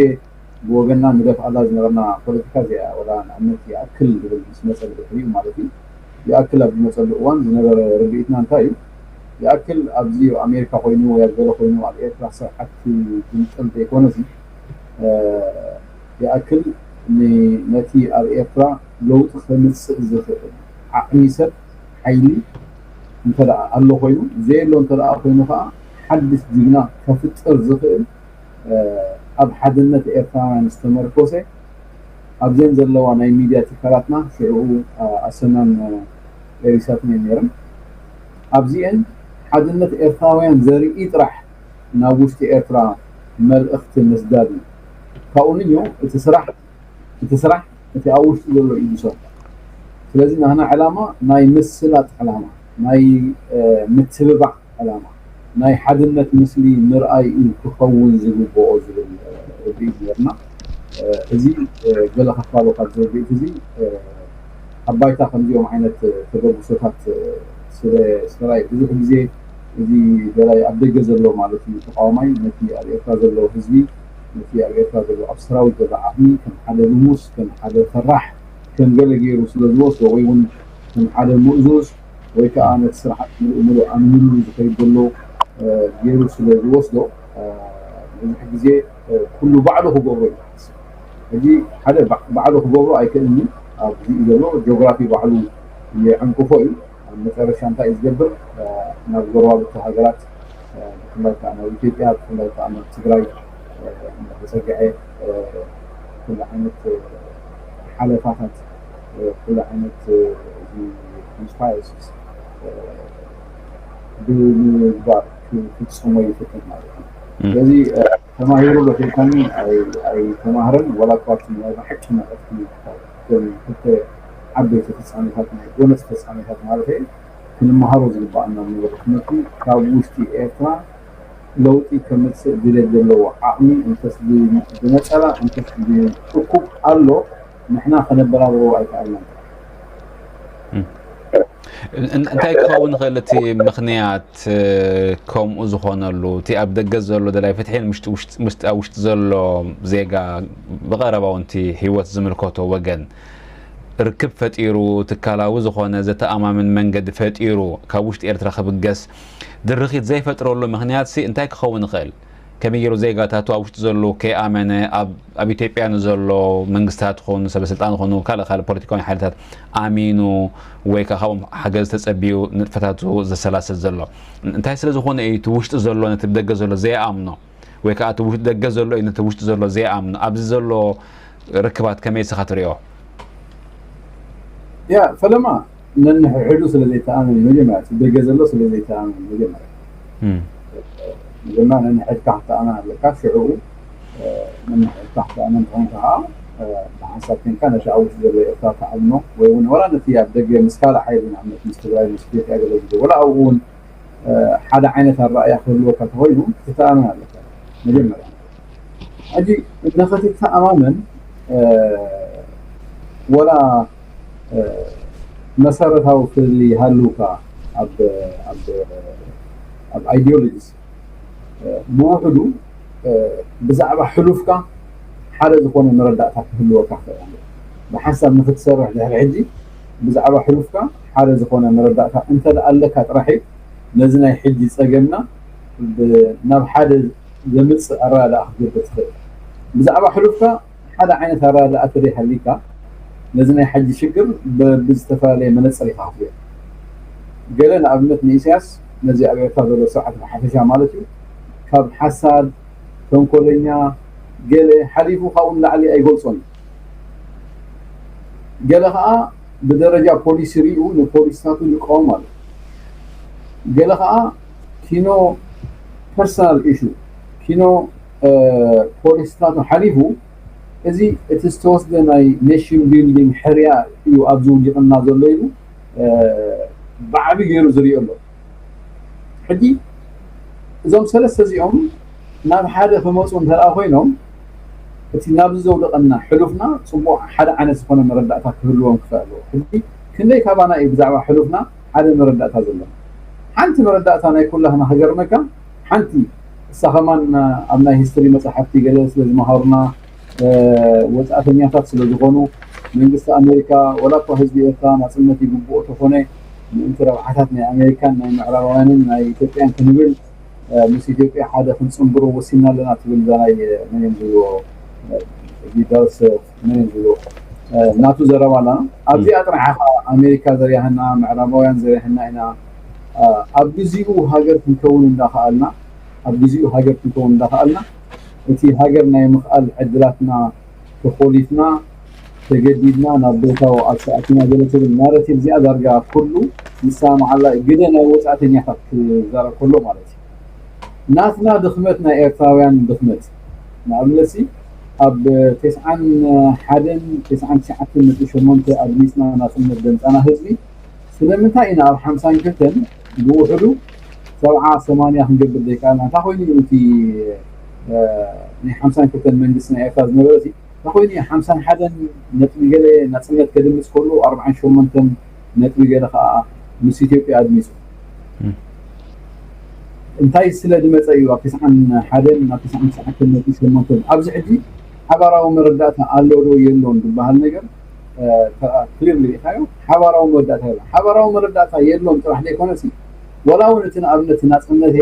ብወገንና ንደፍኣላ ዝነበርና ፖለቲካ እዚኣ ወላ ንኣብነት ይኣክል ዝብል ምስ መፀ ብድሕሪኡ ማለት እዩ ይኣክል ኣብ ዝመፀሉ እዋን ዝነበረ ርድኢትና እንታይ እዩ ይኣክል ኣብዚ ኣሜሪካ ኮይኑ ወይ ኣብ ገለ ኮይኑ ኣብ ኤርትራ ስራሕቲ ዝምጥል ዘይኮነሲ ይኣክል ነቲ ኣብ ኤርትራ ለውጢ ከምፅእ ዝኽእል ዓቕሚ ሰብ ሓይሊ እንተ ኣሎ ኮይኑ ዘየሎ እንተ ኮይኑ ከዓ ሓድሽ ጅግና ከፍጥር ዝኽእል ኣብ ሓድነት ኤርትራውያን ዝተመርኮሰ ኣብዘን ዘለዋ ናይ ሚድያ ትካላትና ሽዕኡ ኣሰናን ኤሪሳትን እየን ነይረን ኣብዚአን ሓድነት ኤርትራውያን ዘርኢ ጥራሕ ናብ ውሽጢ ኤርትራ መልእኽቲ ምስዳድ እዩ ካብኡ ንዮ እቲ ስራሕ እቲ ስራሕ እቲ ኣብ ውሽጢ ዘሎ እዩ ዝሰርሖ ስለዚ ናህና ዕላማ ናይ ምስላጥ ዕላማ ናይ ምትብባዕ ዕላማ ናይ ሓድነት ምስሊ ምርኣይ እዩ ክኸውን ዝግብኦ ዝብል ርድኢት ነርና። እዚ ገለ ከፋሎ ካብ ዝርድኢት እዚ ኣብ ባይታ ከምዚኦም ዓይነት ተበግሶታት ስለ ዝተራእዩ ብዙሕ ግዜ እዚ ገላይ ኣብ ደገ ዘሎ ማለት እዩ ተቃዋማይ ነቲ ኣብ ኤርትራ ዘሎ ህዝቢ ነቲ ኣብ ኤርትራ ዘሎ ኣብ ሰራዊት ዘሎ ዓቕሚ ከም ሓደ ልሙስ ከም ሓደ ፈራሕ ከም ገለ ገይሩ ስለ ዝወስዶ ወይ እውን ከም ሓደ ምእዙዝ ወይ ከዓ ነቲ ስርዓት ምሉእ ምሉእ ኣምንሉ ዝኸይድ ዘሎ ገይሩ ስለ ዝወስዶ ብዙሕ ግዜ ኩሉ ባዕሉ ክገብሮ እዩ ሕጂ ሓደ ባዕሉ ክገብሮ ኣይክእልን ኣብዚ እዩ ዘሎ ጂኦግራፊ ባዕሉ የዕንቅፎ እዩ ኣብ መጨረሻ እንታይ እዩ ዝገብር ናብ ጎረባብቲ ሃገራት ብፍላይ ከዓ ናብ ኢትዮጵያ ብፍላይ ከዓ ናብ ትግራይ ተፀግዐ ኩሉ ዓይነት ሓለፋታት ኩሉ ዓይነት ኮንስፓይረሲስ ብምግባር ክፍፅሞ ይፍትን ማለት እዩ። ስለዚ ተማሂሩ ዶ ተይልካኒ ኣይተማህረን ወላ እኳ ናይ ብሓቂ መልእኽቲ ክልተ ዓበይቲ ፍፃሜታት ናይ ጎነፅ ፍፃሜታት ማለት እዩ ክንመሃሮ ዝግባኣና ዝነበረ ትምህርቲ ካብ ውሽጢ ኤርትራ ለውጢ ከምፅእ ድሌት ዘለዎ ዓቕሚ እንተስ ብነፀላ እንተስ ብእኩብ ኣሎ፣ ንሕና ከነበራብሮ ኣይከኣልናን። እንታይ ክኸውን ይኽእል እቲ ምኽንያት ከምኡ ዝኾነሉ? እቲ ኣብ ደገ ዘሎ ደላይ ፍትሒን ኣብ ውሽጢ ዘሎ ዜጋ ብቐረባ እውን እቲ ህይወት ዝምልከቶ ወገን ርክብ ፈጢሩ፣ ትካላዊ ዝኾነ ዘተኣማምን መንገዲ ፈጢሩ ካብ ውሽጢ ኤርትራ ክብገስ ድርኺት ዘይፈጥረሉ ምኽንያት ሲ እንታይ ክኸውን ይኽእል? ከመይ ገይሩ ዜጋታቱ ኣብ ውሽጢ ዘሎ ከይኣመነ፣ ኣብ ኢትዮጵያ ንዘሎ መንግስታት ኾኑ ሰበስልጣን ኾኑ ካልእ ካልእ ፖለቲካዊ ሓይልታት ኣሚኑ ወይ ከዓ ካብኦም ሓገዝ ተጸቢዩ ንጥፈታቱ ዘሰላስል ዘሎ? እንታይ ስለ ዝኾነ እዩ እቲ ውሽጢ ዘሎ ነቲ ብደገ ዘሎ ዘይኣምኖ? ወይ ከዓ እቲ ደገ ዘሎ እዩ ነቲ ውሽጢ ዘሎ ዘይኣምኖ? ኣብዚ ዘሎ ርክባት ከመይ ስኻ ትሪኦ? ያ ፈለማ ነንሕሕዱ ስለ ዘይተኣመን እዩ መጀመርያ፣ እቲ ደገ ዘሎ ስለ ዘይተኣመን እዩ መጀመርያ። መጀመርያ ነንሕድካ ክትኣመን ኣለካ። ሽዕኡ ነንሕድካ ክትኣመን ተኾንካ ከዓ ብሓንሳብ ኮንካ ነቲ ኣብ ውሽጢ ዘሎ ኤርትራ ተኣምኖ ወይ እውን ወላ ነቲ ኣብ ደገ ምስ ካልእ ሓይሊ ንኣብነት ምስ ትግራይ ምስ ኢትዮጵያ ገለ ግዜ ወላ ኣብኡ እውን ሓደ ዓይነት ኣረኣእያ ክህልወካ እንተኾይኑ ክትተኣመን ኣለካ መጀመርያ። ሕጂ ንኸትተኣማመን ወላ መሰረታዊ ፍልልይ ይሃልውካ ኣብ ኣብ ኣብ ideologies ብውሕዱ ብዛዕባ ሕሉፍካ ሓደ ዝኾነ መረዳእታ ክህልወካ ክኽእል ኣለዎ። ብሓንሳብ ንክትሰርሕ ድሕሪ ሕጂ ብዛዕባ ሕሉፍካ ሓደ ዝኾነ መረዳእታ እንተደኣ ኣለካ ጥራሕ እዩ ነዚ ናይ ሕጂ ጸገምና ናብ ሓደ ዘምጽእ ኣረዳድኣ ክትገብር ትኽእል። ብዛዕባ ሕሉፍካ ሓደ ዓይነት ኣረዳድኣ ተደይሃሊካ ነዚ ናይ ሕጂ ሽግር ብዝተፈላለየ መነጽር ኢኻ ክትሪኦ። ገለ ንኣብነት ንኢሳያስ ነዚ ኣብ ኤርትራ ዘሎ ስርዓት ብሓፈሻ ማለት እዩ ካብ ሓሳድ፣ ተንኮለኛ፣ ገለ ሓሊፉ ካብኡ ንላዕሊ ኣይገልጾን እዩ። ገለ ከዓ ብደረጃ ፖሊሲ ሪኡ ንፖሊስታቱ ይቃወም ኣሎ። ገለ ከዓ ኪኖ personal issue ኪኖ ፖሊስታቱ ሓሊፉ እዚ እቲ ዝተወስደ ናይ nation building ሕርያ እዩ ኣብዚ ውዲቕና ዘሎ ኢሉ ብዓቢ ገይሩ ዝሪኦ ኣሎ። ሕጂ እዞም ሰለስተ እዚኦም ናብ ሓደ ክመፁ እንተደኣ ኮይኖም እቲ ናብዚ ዘውደቐና ሕሉፍና ፅቡቕ ሓደ ዓይነት ዝኾነ መረዳእታ ክህልዎም ክኽእል ኣለዎ። ሕጂ ክንደይ ካባና እዩ ብዛዕባ ሕሉፍና ሓደ መረዳእታ ዘለና? ሓንቲ መረዳእታ ናይ ኩላህና ክገርመካ ሓንቲ እሳ ከማን ኣብ ናይ ሂስትሪ መፅሓፍቲ ገለ ስለ ዝመሃሩና ወፃእተኛታት ስለ ዝኾኑ መንግስቲ ኣሜሪካ ወላ እኳ ህዝቢ ኤርትራ ናፅነት ይግብኦ ተኾነ ምእንቲ ረብሓታት ናይ ኣሜሪካን ናይ ምዕራባውያንን ናይ ኢትዮጵያን ክንብል ምስ ኢትዮጵያ ሓደ ክንፅንብሮ ወሲና ኣለና ትብል እዛ ናይ መን እዮም ዝብልዎ ጊዳርስ መን እዮም ዝብልዎ ናቱ ዘረባ ኣለና። ኣብዚኣ ጥራሕ ኢኻ ኣሜሪካ ዘሪያህና ምዕራባውያን ዘሪያህና ኢና ኣብ ግዚኡ ሃገር ክንከውን እንዳኸኣልና ኣብ ግዚኡ ሃገር ክንከውን እንዳኸኣልና እቲ ሃገር ናይ ምኽኣል ዕድላትና ተኾሊፍና ተገዲድና ናብ ቦታው ኣትኣትና ገለ ትብል ናረቲቭ እዚኣ ዳርጋ ኩሉ ይሰማማዓላ እዩ። ግደ ናይ ወፃእተኛታት ክዛረብ ከሎ ማለት እዩ። ናትና ድኽመት ናይ ኤርትራውያን ድኽመት ንኣብነትሲ ኣብ ተስዓን ሓደን ተስዓን ትሽዓተን ነጥቢ ሸሞንተ ኣድሚፅና ናፅነት ዘምፃና ህዝቢ ስለምንታይ ኢና ኣብ ሓምሳን ክልተን ብውሕዱ ሰብዓ ሰማንያ ክንገብር ዘይከኣልና? እንታይ ኮይኑ እዩ እቲ ናይ ሓምሳን ክልተን መንግስቲ ናይ ኤርትራ ዝነበረ እዚ እንታይ ኮይኑ እዩ ሓምሳን ሓደን ነጥቢ ገለ ናፅነት ከድምፅ ከሎ ኣርብዓን ሸሞንተን ነጥቢ ገለ ከዓ ምስ ኢትዮጵያ ኣድሚፁ እንታይ ስለ ዝመፀ እዩ ኣብ ተስዓን ሓደን ናብ ተስዓን ትሽዓተን ነጥቢ ሸሞንተን ኣብዚ ሕጂ ሓባራዊ መረዳእታ ኣሎ ዶ የሎን ዝበሃል ነገር ክሊርሊ ሪኢኻዮ ሓባራዊ መረዳእታ የለን። ሓባራዊ መረዳእታ የሎን ጥራሕ ዘይኮነሲ ዋላ እውን እቲ ንኣብነት ናፅነት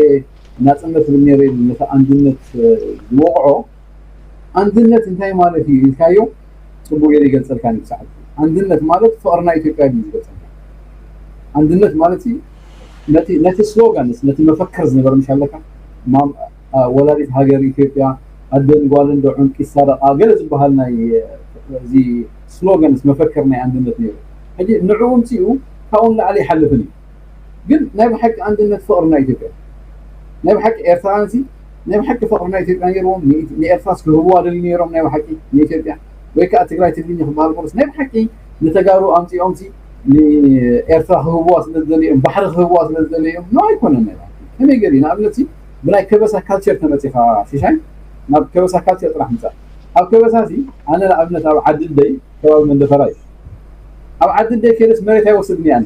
ናፅነት ዝብል ነይረ ኢሉ ነቲ ኣንድነት ዝወቕዖ ኣንድነት እንታይ ማለት እዩ ኢልካዮ ፅቡቅ ገይሩ ይገልፀልካ እዩ ብሰዓቱ። ኣንድነት ማለት ፍቅሪ ናይ ኢትዮጵያ ድዩ ዝገልፀልካ? ኣንድነት ማለት እዩ ነቲ ነቲ ስሎጋንስ ነቲ መፈክር ዝነበረ ምሽ ኣለካ ማም- ኣ- ወላዲት ሃገር ኢትዮጵያ ኣደን ጓልን ዶ ዕንቂ ሳደቃ ገለ ዝበሃል ናይ እዚ ስሎጋንስ መፈክር ናይ ኣንድነት ነይሩ። ሕጂ ንዕኡ ምፅኡ ካብኡ ንላዕሊ ይሓልፍን እዩ። ግን ናይ ብሓቂ ኣንድነት ፍቕሪ ናይ ኢትዮጵያ ናይ ብሓቂ ኤርትራውያን ሲ ናይ ብሓቂ ፍቕሪ ናይ ኢትዮጵያ ነይርዎም ንኤርትራስ ክህብዋ ደልዩ ነይሮም ናይ ብሓቂ ንኢትዮጵያ ወይ ከዓ ትግራይ ትግርኛ ክበሃል ቁርስ ናይ ብሓቂ ንተጋሩ ኣምፂኦም ሲ ንኤርትራ ክህብዋ ስለ ዝደልዮም ባሕሪ ክህብዋ ስለ ዝደልዮም ኖ ኣይኮነን ናይ ብሓቂ ከመይ ገሊ ንኣብነት ሲ ብናይ ከበሳ ካልቸር ተመፂኻ ሽሻይ ናብ ከበሳ ካልቸር ጥራሕ ምፃእ። ኣብ ከበሳ ሲ ኣነ ንኣብነት ኣብ ዓዲ ደይ ከባቢ መንደፈራ እዩ። ኣብ ዓዲ ደይ ከይደስ መሬት ኣይወስድን እየ።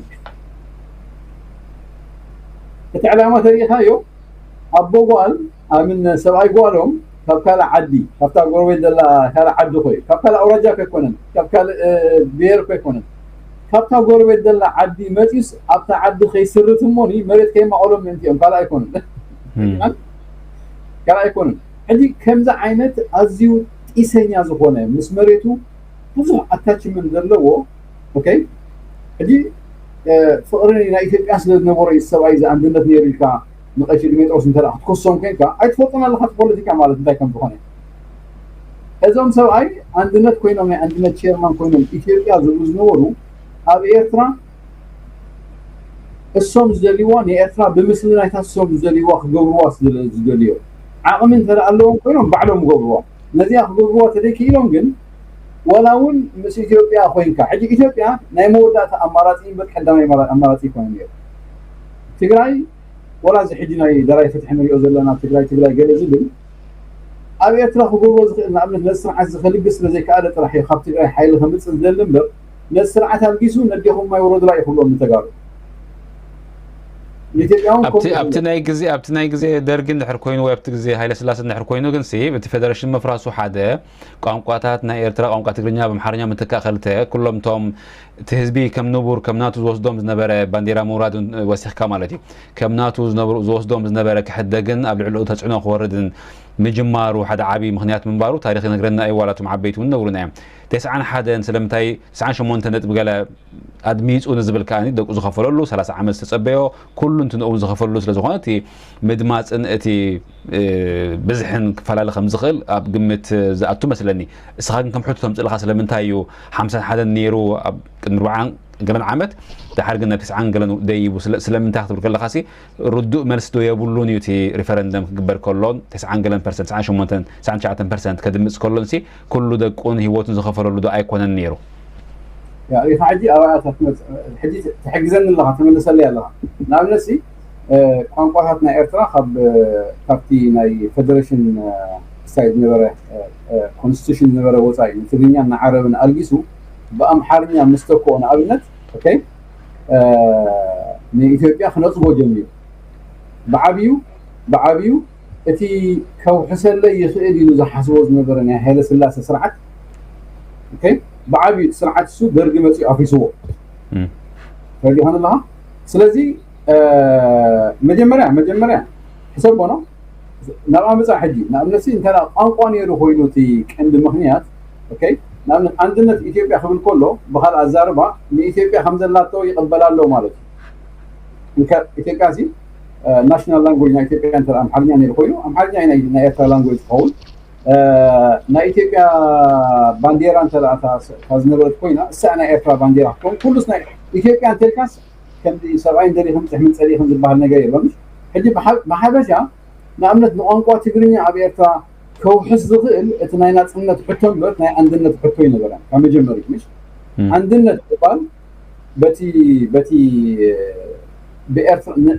እቲ ዕላማ ተሪኢኻዮ ኣቦ ጓል ኣምን ሰብኣይ ጓሎም ካብ ካልእ ዓዲ ካብታ ጎረቤት ዘላ ካልእ ዓዲ ኮይ ካብ ካልእ ኣውራጃ ከይኮነን ካብ ካልእ ብሔር ከይኮነን ካብታ ጎረቤት ዘላ ዓዲ መፂስ ኣብታ ዓዲ ከይስርት እሞኒ መሬት ከይማቆሎም ምእንቲ እዮም ካልእ ኣይኮኑን። ካልእ ኣይኮኑን። ሕጂ ከምዚ ዓይነት ኣዝዩ ጢሰኛ ዝኾነ ምስ መሬቱ ብዙሕ ኣታችመንት ዘለዎ ኦኬ። ሕጂ ፍቕሪ ናይ ኢትዮጵያ ስለ ዝነበሮ እዩ ሰብኣይ እዚ ኣንድነት ነይሩ ኢልካ ንቐሺ ድሜጥሮስ እንተ ክትከሶም ኮይንካ ኣይትፈልጦን ኣለካ ፖለቲካ ማለት እንታይ ከም ዝኾነ። እዞም ሰብኣይ ኣንድነት ኮይኖም ናይ ኣንድነት ቸርማን ኮይኖም ኢትዮጵያ ዝብሉ ዝነበሩ ኣብ ኤርትራ እሶም ዝደልይዋ ንኤርትራ ብምስሊ ናይታ እሶም ዝደልይዋ ክገብርዋ ዝደልዮ ዓቕሚ እንተ ኣለዎም ኮይኖም ባዕሎም ይገብርዋ። ነዚኣ ክገብርዋ ተደይክኢሎም ግን ዋላ እውን ምስ ኢትዮጵያ ኮይንካ ሕጂ ኢትዮጵያ ናይ መወዳእታ ኣማራፂ እምበር ቀዳማይ ኣማራፂ ይኮነ ነይሩ። ትግራይ ዋላ እዚ ሕጂ ናይ ደራይ ፍትሒ ንሪኦ ዘለና ትግራይ ትግራይ ገለ ዝብል ኣብ ኤርትራ ክገብሮ ዝኽእል ንኣብነት ነዚ ስርዓት እዚ ከልግስ ስለ ዘይከኣለ ጥራሕ እዩ ካብ ትግራይ ሓይሊ ከምፅእ ዝደሊ እምበር ነዚ ስርዓት ኣልጊሱ ነዴኹም ማይ ውረዱላ እዩ ክብሎም ንተጋሩ። ንኢትዮጵያ እውን ከምኡ ኣብቲ ይብሎም። ኣብቲ ናይ ግዜ ኣብቲ ናይ ግዜ ደርጊ እንድሕር ኮይኑ ወይ ኣብቲ ግዜ ሃይለ ስላሴ እንድሕር ኮይኑ ግን ሲ እቲ ፌደሬሽን ምፍራሱ ሓደ ቋንቋታት ናይ ኤርትራ ቋንቋ ትግርኛ ብኣምሓርኛ ምትካእ ክልተ ኩሎም እቶም እቲ ህዝቢ ከም ንቡር ከም ናቱ ዝወስዶም ዝነበረ ባንዴራ ምውራድ ወሲኽካ ማለት እዩ ከም ናቱ ዝነብሩ ዝወስዶም ዝነበረ ክሕደግን ኣብ ልዕሊኡ ተፅዕኖ ክወርድን ምጅማሩ ሓደ ዓብዪ ምኽንያት ምንባሩ ታሪኽ ይነግረና እዩ ዋላ እቶም ዓበይቲ እውን ነግሩና እዮም። ተስዓን ሓደን ስለምንታይ ተስዓን ሸሞንተ ነጥቢ ገለ ኣድሚፁ ንዝብል ከኣ ደቁ ዝኸፈለሉ ሰላሳ ዓመት ዝተፀበዮ ኩሉ እንትንኡ ዝኸፈለሉ ስለ ዝኾነ እቲ ምድማፅን እቲ ብዝሕን ክፈላለ ከም ዝኽእል ኣብ ግምት ዝኣቱ መስለኒ። እስኻ ግን ከም ሕቶ ተምፅልኻ ስለምንታይ እዩ ሓምሳን ሓደን ነይሩ ኣብ ቅድሚ ርብዓን ገለን ዓመት ድሓር ግን ናብ ተስዓን ገለን ደይቡ ስለምንታይ ክትብል ከለኻ ሲ ርዱእ መልሲ ዶ የብሉን እዩ እቲ ሪፈረንደም ክግበር ከሎን ተስዓን ገለን ፐርሰንት ተስዓን ሸሞንተን ተስዓን ትሽዓተን ፐርሰንት ከድምፅ ከሎን ሲ ኩሉ ደቁን ህይወቱን ዝኸፈለሉ ዶ ኣይኮነን ነይሩ? ኢኻ ሕጂ ኣባያታት ሕጂ ትሕግዘኒ ኣለኻ ትምልሰለይ ኣለኻ ንኣብነት ሲ ቋንቋታት ናይ ኤርትራ ካብ ካብቲ ናይ ፌደሬሽን ስታይ ዝነበረ ኮንስቲቱሽን ዝነበረ ወፃኢ ንትግርኛን ንዓረብን ኣልጊሱ ብኣምሓርኛ ምስ ተክኦ ንኣብነት ንኢትዮጵያ ክነፅጎ ጀሚሩ ብዓብዩ ብዓብዩ እቲ ከውሕሰለይ ይኽእል ኢሉ ዝሓስቦ ዝነበረ ናይ ሃይለ ስላሴ ስርዓት ብዓብዩ እቲ ስርዓት እሱ ደርጊ መፅኡ ኣፍሪስዎ ተረዲኻን ኣለኻ ስለዚ መጀመርያ መጀመርያ ሕሰቦ ነው ናብኣ ምፃእ ሕጂ ንኣብነት እንተ ቋንቋ ነይሩ ኮይኑ እቲ ቀንዲ ምኽንያት ንኣብነት ኣንድነት ኢትዮጵያ ክብል ከሎ ብካልእ ኣዛርባ ንኢትዮጵያ ከም ዘላቶ ይቕበላ ኣሎ ማለት እዩ ኢትዮጵያ ሲ ናሽናል ላንጉጅ ናይ ኢትዮጵያ እንተ ኣምሓርኛ ነይሩ ኮይኑ ኣምሓርኛ ናይ ኤርትራ ላንጉጅ ትኸውን ናይ ኢትዮጵያ ባንዴራ እንተ ዝነበረት ኮይና እሳ ናይ ኤርትራ ባንዴራ ክትከውን ኩሉስ ናይ ኢትዮጵያ እንተልካስ ከምዚ ሰብኣይ እንደሊ ከምፅሕ ምን ፀሊእኽን ዝበሃል ነገር የሎምሽ ሕጂ ብሓበሻ ንኣብነት ንቋንቋ ትግርኛ ኣብ ኤርትራ ከውሕስ ዝኽእል እቲ ናይ ናፅነት ሕቶ እምበር ናይ ኣንድነት ሕቶ ይነበረን ካብ መጀመሪት ምሽ ኣንድነት ዝበሃል በቲ በቲ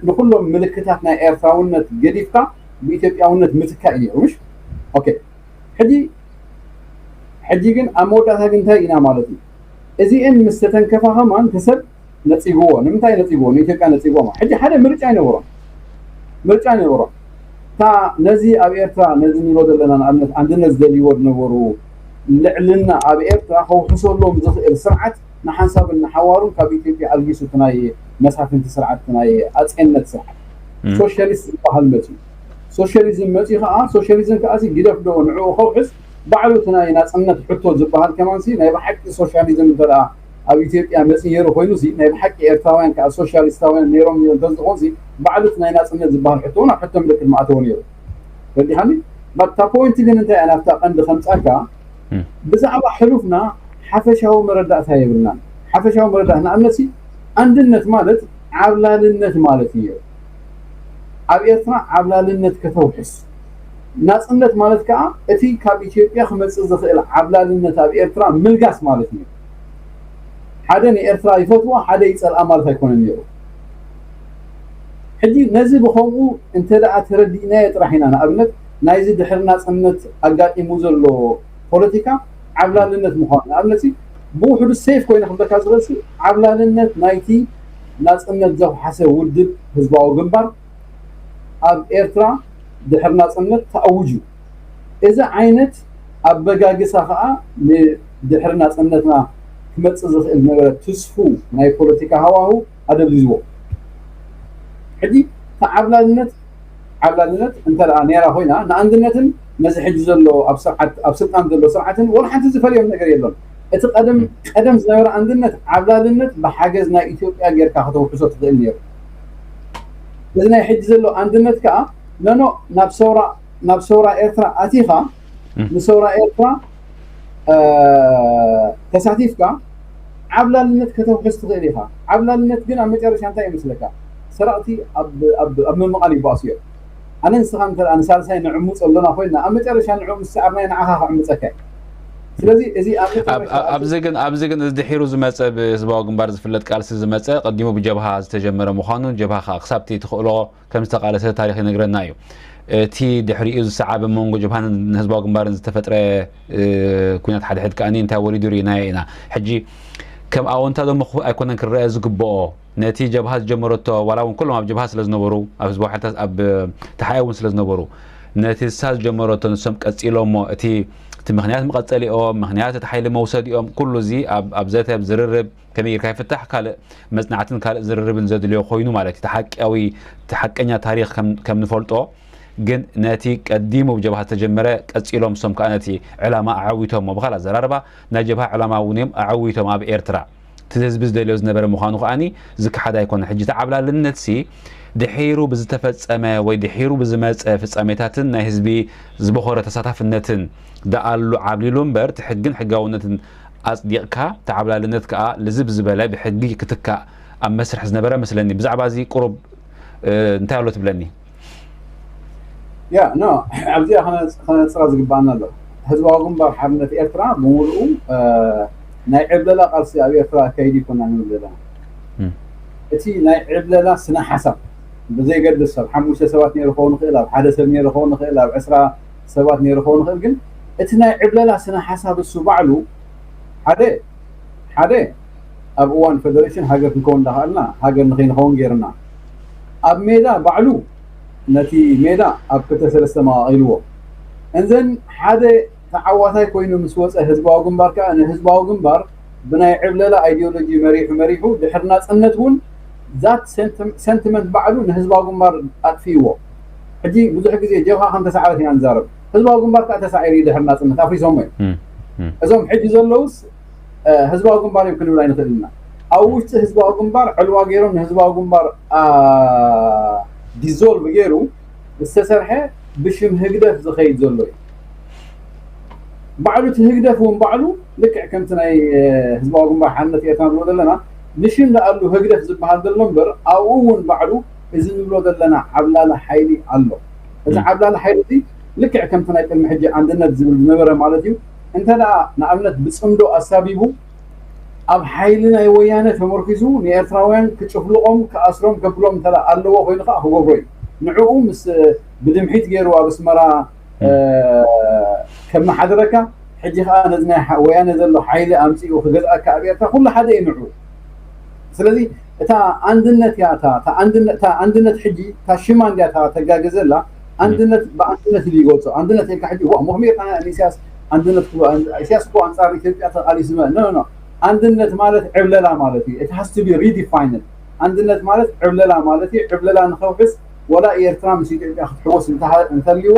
ንኩሎም ምልክታት ናይ ኤርትራውነት ገዲፍካ ብኢትዮጵያውነት ምትካእ እዩ ነይሩ ምሽ ኦኬ ሕጂ ሕጂ ግን ኣብ መወዳእታ ግን እንታይ ኢና ማለት እዩ እዚእን ምስ ተተንከፋ ከማን ተሰብ ነፂግዎ ንምንታይ ነፂግዎ ንኢትዮጵያ ነፂግዎ ሕጂ ሓደ ምርጫ ኣይነበሮም ምርጫ ኣይነበሮም እታ ነዚ ኣብ ኤርትራ ነዚ ንብሎ ዘለና ንኣብነት ኣንድነት ዝደልይዎ ዝነበሩ ልዕልና ኣብ ኤርትራ ከውሕሰሎም ዝኽእል ስርዓት ንሓንሳብን ንሓዋሩን ካብ ኢትዮጵያ ኣልጊሱ እቲ ናይ መሳፍንቲ ስርዓት ናይ ኣፅነት ስርዓት ሶሻሊስት ዝበሃል መፅዩ ሶሻሊዝም መፅዩ ከዓ ሶሻሊዝም ከዓ ግደፍ ዶ ንዕኡ ከውሕስ ባዕሉ እቲ ናይ ናፅነት ሕቶ ዝበሃል ከማን ናይ ብሓቂ ሶሻሊዝም እንተ ኣብ ኢትዮጵያ መፅዩ ነይሩ ኮይኑ ናይ ብሓቂ ኤርትራውያን ከዓ ሶሻሊስታውያን ነይሮም እዮም እንተዝኾን ባዕሉ እቲ ናይ ናፅነት ዝበሃል ሕቶ ናብ ሕቶ ምልክት ምኣተዎ ነይሩ ረዲኻኒ ባታ ፖይንት ግን እንታይ እያ ናብታ ቀንዲ ከምፃካ ብዛዕባ ሕሉፍና ሓፈሻዊ መረዳእታ የብልናን ሓፈሻዊ መረዳእታ ንኣብነት ኣንድነት ማለት ዓብላልነት ማለት እዩ ኣብ ኤርትራ ዓብላልነት ከተውሕስ ናፅነት ማለት ከዓ እቲ ካብ ኢትዮጵያ ክመፅእ ዝኽእል ዓብላልነት ኣብ ኤርትራ ምልጋስ ማለት እዩ ሓደ ንኤርትራ ይፈትዋ ሓደ ይፀልኣ ማለት ኣይኮነን ነይሩ ሕጂ ነዚ ብኸምኡ እንተ ደኣ ተረዲእናዮ ጥራሕ ኢና፣ ንኣብነት ናይዚ ድሕሪ ናጽነት ኣጋጢሙ ዘሎ ፖለቲካ ዓብላልነት ምዃኑ፣ ንኣብነት ብውሕዱ ሴፍ ኮይነ ክብለካ ዝኽእል ዓብላልነት ናይቲ ናጽነት ዘውሓሰ ውድብ ህዝባዊ ግንባር ኣብ ኤርትራ ድሕሪ ናጽነት ተኣውጁ። እዚ ዓይነት ኣበጋግሳ ከኣ ንድሕሪ ናጽነትና ክመጽእ ዝኽእል ዝነበረ ትስፉ ናይ ፖለቲካ ሃዋሁ ኣደብዚዝዎ። ሕጂ ተዓብላልነት ዓብላልነት እንተ ደኣ ነይራ ኮይና ንኣንድነትን ነዚ ሕጂ ዘሎ ኣብ ስርዓት ኣብ ስልጣን ዘሎ ስርዓትን ወላ ሓንቲ ዝፈልዮም ነገር የሎን። እቲ ቀደም ቀደም ዝነበረ ኣንድነት ዓብላልነት ብሓገዝ ናይ ኢትዮጵያ ጌርካ ከተውሕሶ ትኽእል ነይሩ። እዚ ናይ ሕጂ ዘሎ ኣንድነት ከኣ ነኖ ናብ ሰውራ ናብ ሰውራ ኤርትራ ኣቲኻ ንሰውራ ኤርትራ ተሳቲፍካ ዓብላልነት ከተውሕስ ትኽእል ኢኻ። ዓብላልነት ግን ኣብ መጨረሻ እንታይ ይመስለካ? ሰረቕቲ ኣብ ምምቓል ይባእሱ እዮም። ኣነ ንስኻ እንተ ንሳልሳይ ንዕሙፅ ኣሎና ኮይና ኣብ መጨረሻ ንዑ ምስ ሰዓርናዮ ንዓኻ ክዕምፀካ እዩ። ስለዚ እዚ ኣብዚ ግን ኣብዚ ግን እዚ ድሒሩ ዝመፀ ብህዝባዊ ግንባር ዝፍለጥ ቃልሲ ዝመፀ ቀዲሙ ብጀብሃ ዝተጀመረ ምዃኑን ጀብሃ ከዓ ክሳብቲ ትኽእሎ ከም ዝተቓለሰ ታሪኽ ይነግረና እዩ። እቲ ድሕሪኡ ዝሰዓበ መንጎ ጀብሃን ንህዝባዊ ግንባርን ዝተፈጥረ ኩናት ሓድሕድ ከኣ እንታይ ወሊዱ ርኢናዮ ኢና። ሕጂ ከም ኣወንታ ዶ ኣይኮነን ክረአ ዝግብኦ? ነቲ ጀብሃ ዝጀመረቶ ዋላ እውን ኩሎም ኣብ ጀብሃ ስለ ዝነበሩ ኣብ ህዝባዊ ሓይልታት ኣብ ተሓኤ እውን ስለ ዝነበሩ ነቲ ንሳ ዝጀመረቶ ንሶም ቀፂሎሞ እቲ እቲ ምክንያት መቐፀሊኦም ምክንያት እቲ ሓይሊ መውሰዲኦም ኩሉ እዚ ኣብ ዘተ ኣብ ዝርርብ ከመይ ጌርካ ይፍታሕ ካልእ መፅናዕትን ካልእ ዝርርብን ዘድልዮ ኮይኑ ማለት እዩ። ሓቂያዊ እቲ ሓቀኛ ታሪክ ከም ንፈልጦ ግን ነቲ ቀዲሙ ብጀብሃ ዝተጀመረ ቀፂሎም እሶም ከዓ ነቲ ዕላማ ኣዐዊቶሞ ብካል ኣዘራርባ ናይ ጀብሃ ዕላማ እውን እዮም ኣዐዊቶም ኣብ ኤርትራ እቲ ህዝቢ ዝደልዮ ዝነበረ ምዃኑ ከዓኒ ዝከሓድ ኣይኮነ። ሕጂ ተዓብላልነት ሲ ድሒሩ ብዝተፈጸመ ወይ ድሒሩ ብዝመጸ ፍጻሜታትን ናይ ህዝቢ ዝበኾረ ተሳታፍነትን ደኣሉ ዓብሊሉ እምበር እቲ ሕግን ሕጋውነትን ኣጽዲቕካ ተዓብላልነት ከኣ ልዝብ ዝበለ ብሕጊ ክትካእ ኣብ መስርሕ ዝነበረ መስለኒ። ብዛዕባ እዚ ቁሩብ እንታይ ኣሎ ትብለኒ? ያ ኖ ኣብዚኣ ከነፅራ ዝግባኣና ኣሎ። ህዝባዊ ግንባር ሓርነት ኤርትራ ብምሉኡ ናይ ዕብለላ ቃልሲ ኣብ ኤርትራ ኣካይዱ ይኮና ንብል ዘለና። እቲ ናይ ዕብለላ ስነ ሓሳብ ብዘይገድስ ኣብ ሓሙሽተ ሰባት ነይሩ ክኸውን ይኽእል፣ ኣብ ሓደ ሰብ ነይሩ ክኸውን ይኽእል፣ ኣብ ዕስራ ሰባት ነይሩ ክኸውን ይኽእል። ግን እቲ ናይ ዕብለላ ስነ ሓሳብ እሱ ባዕሉ ሓደ ሓደ ኣብ እዋን ፈደሬሽን ሃገር ክንከውን እንዳኸኣልና ሃገር ንኸይንኸውን ገይርና ኣብ ሜዳ ባዕሉ ነቲ ሜዳ ኣብ ክልተ ሰለስተ መቓቒልዎ። እንዘን ሓደ ተዓዋታይ ኮይኑ ምስ ወፀ ህዝባዊ ግንባር ከዓ ንህዝባዊ ግንባር ብናይ ዕብለላ ኣይዲዮሎጂ መሪሑ መሪሑ ድሕሪ ናፅነት እውን ዛት ሰንቲመንት ባዕሉ ንህዝባዊ ግንባር ኣጥፊእዎ። ሕጂ ብዙሕ ግዜ ጀብሃ ከም ተሳዕረት ኢና ንዛረብ። ህዝባዊ ግንባር ከዓ ተሳዒሩ እዩ ድሕሪ ናፅነት ኣፍሪሶሞ እዮም። እዞም ሕጂ ዘለውስ ህዝባዊ ግንባር እዮም ክንብል ኣይንኽእል ኢና። ኣብ ውሽጢ ህዝባዊ ግንባር ዕልዋ ገይሮም ንህዝባዊ ግንባር ዲዞልቭ ገይሩ ዝተሰርሐ ብሽም ህግደፍ ዝኸይድ ዘሎ እዩ። ባዕሉ እቲ ህግደፍ እውን ባዕሉ ልክዕ ከምቲ ናይ ህዝባዊ ግንባር ሓርነት ኤርትራ ንብሎ ዘለና ንሽም ደኣሉ ህግደፍ ዝበሃል ዘሎ እምበር ኣብኡ እውን ባዕሉ እዚ ንብሎ ዘለና ዓብላሊ ሓይሊ ኣሎ። እዚ ዓብላሊ ሓይሊ እዚ ልክዕ ከምቲ ናይ ቅድሚ ሕጂ ኣንድነት ዝብል ዝነበረ ማለት እዩ። እንተ ደኣ ንኣብነት ብፅምዶ ኣሳቢቡ ኣብ ሓይሊ ናይ ወያነ ተመርኪሱ ንኤርትራውያን ክጭፍልቖም ክኣስሮም ከብሎም እንተ ኣለዎ ኮይኑ ከዓ ክገብሮ እዩ። ንዕኡ ምስ ብድምሒት ገይሩ ኣብ ኣስመራ ከመሓድረካ ሕጂ ከዓ ነዚ ናይ ወያነ ዘሎ ሓይሊ ኣምፂኡ ክገዝኣካ ኣብ ኤርትራ ኩሉ ሓደ እዩ ንዕኡ። ስለዚ እታ ኣንድነት እያ እታ ኣንድነት ሕጂ እታ ሽማ እንድያ እታ ተጋገ ዘላ። ኣንድነት ብኣንድነት ኢሉ ይገልፆ። ኣንድነት ኢልካ ሕጂ ዋ ምኽሚርካ ንኢሳያስ ኣንድነት ኢሳያስ እኮ ኣንፃር ኢትዮጵያ ተቃሊሱ ኖ ኖ ኣንድነት ማለት ዕብለላ ማለት እዩ። It has to be redefined። ኣንድነት ማለት ዕብለላ ማለት እዩ። ዕብለላ ንኸውሕስ ወላ ኤርትራ ምስ ኢትዮጵያ ክትሕወስ እንተልይዋ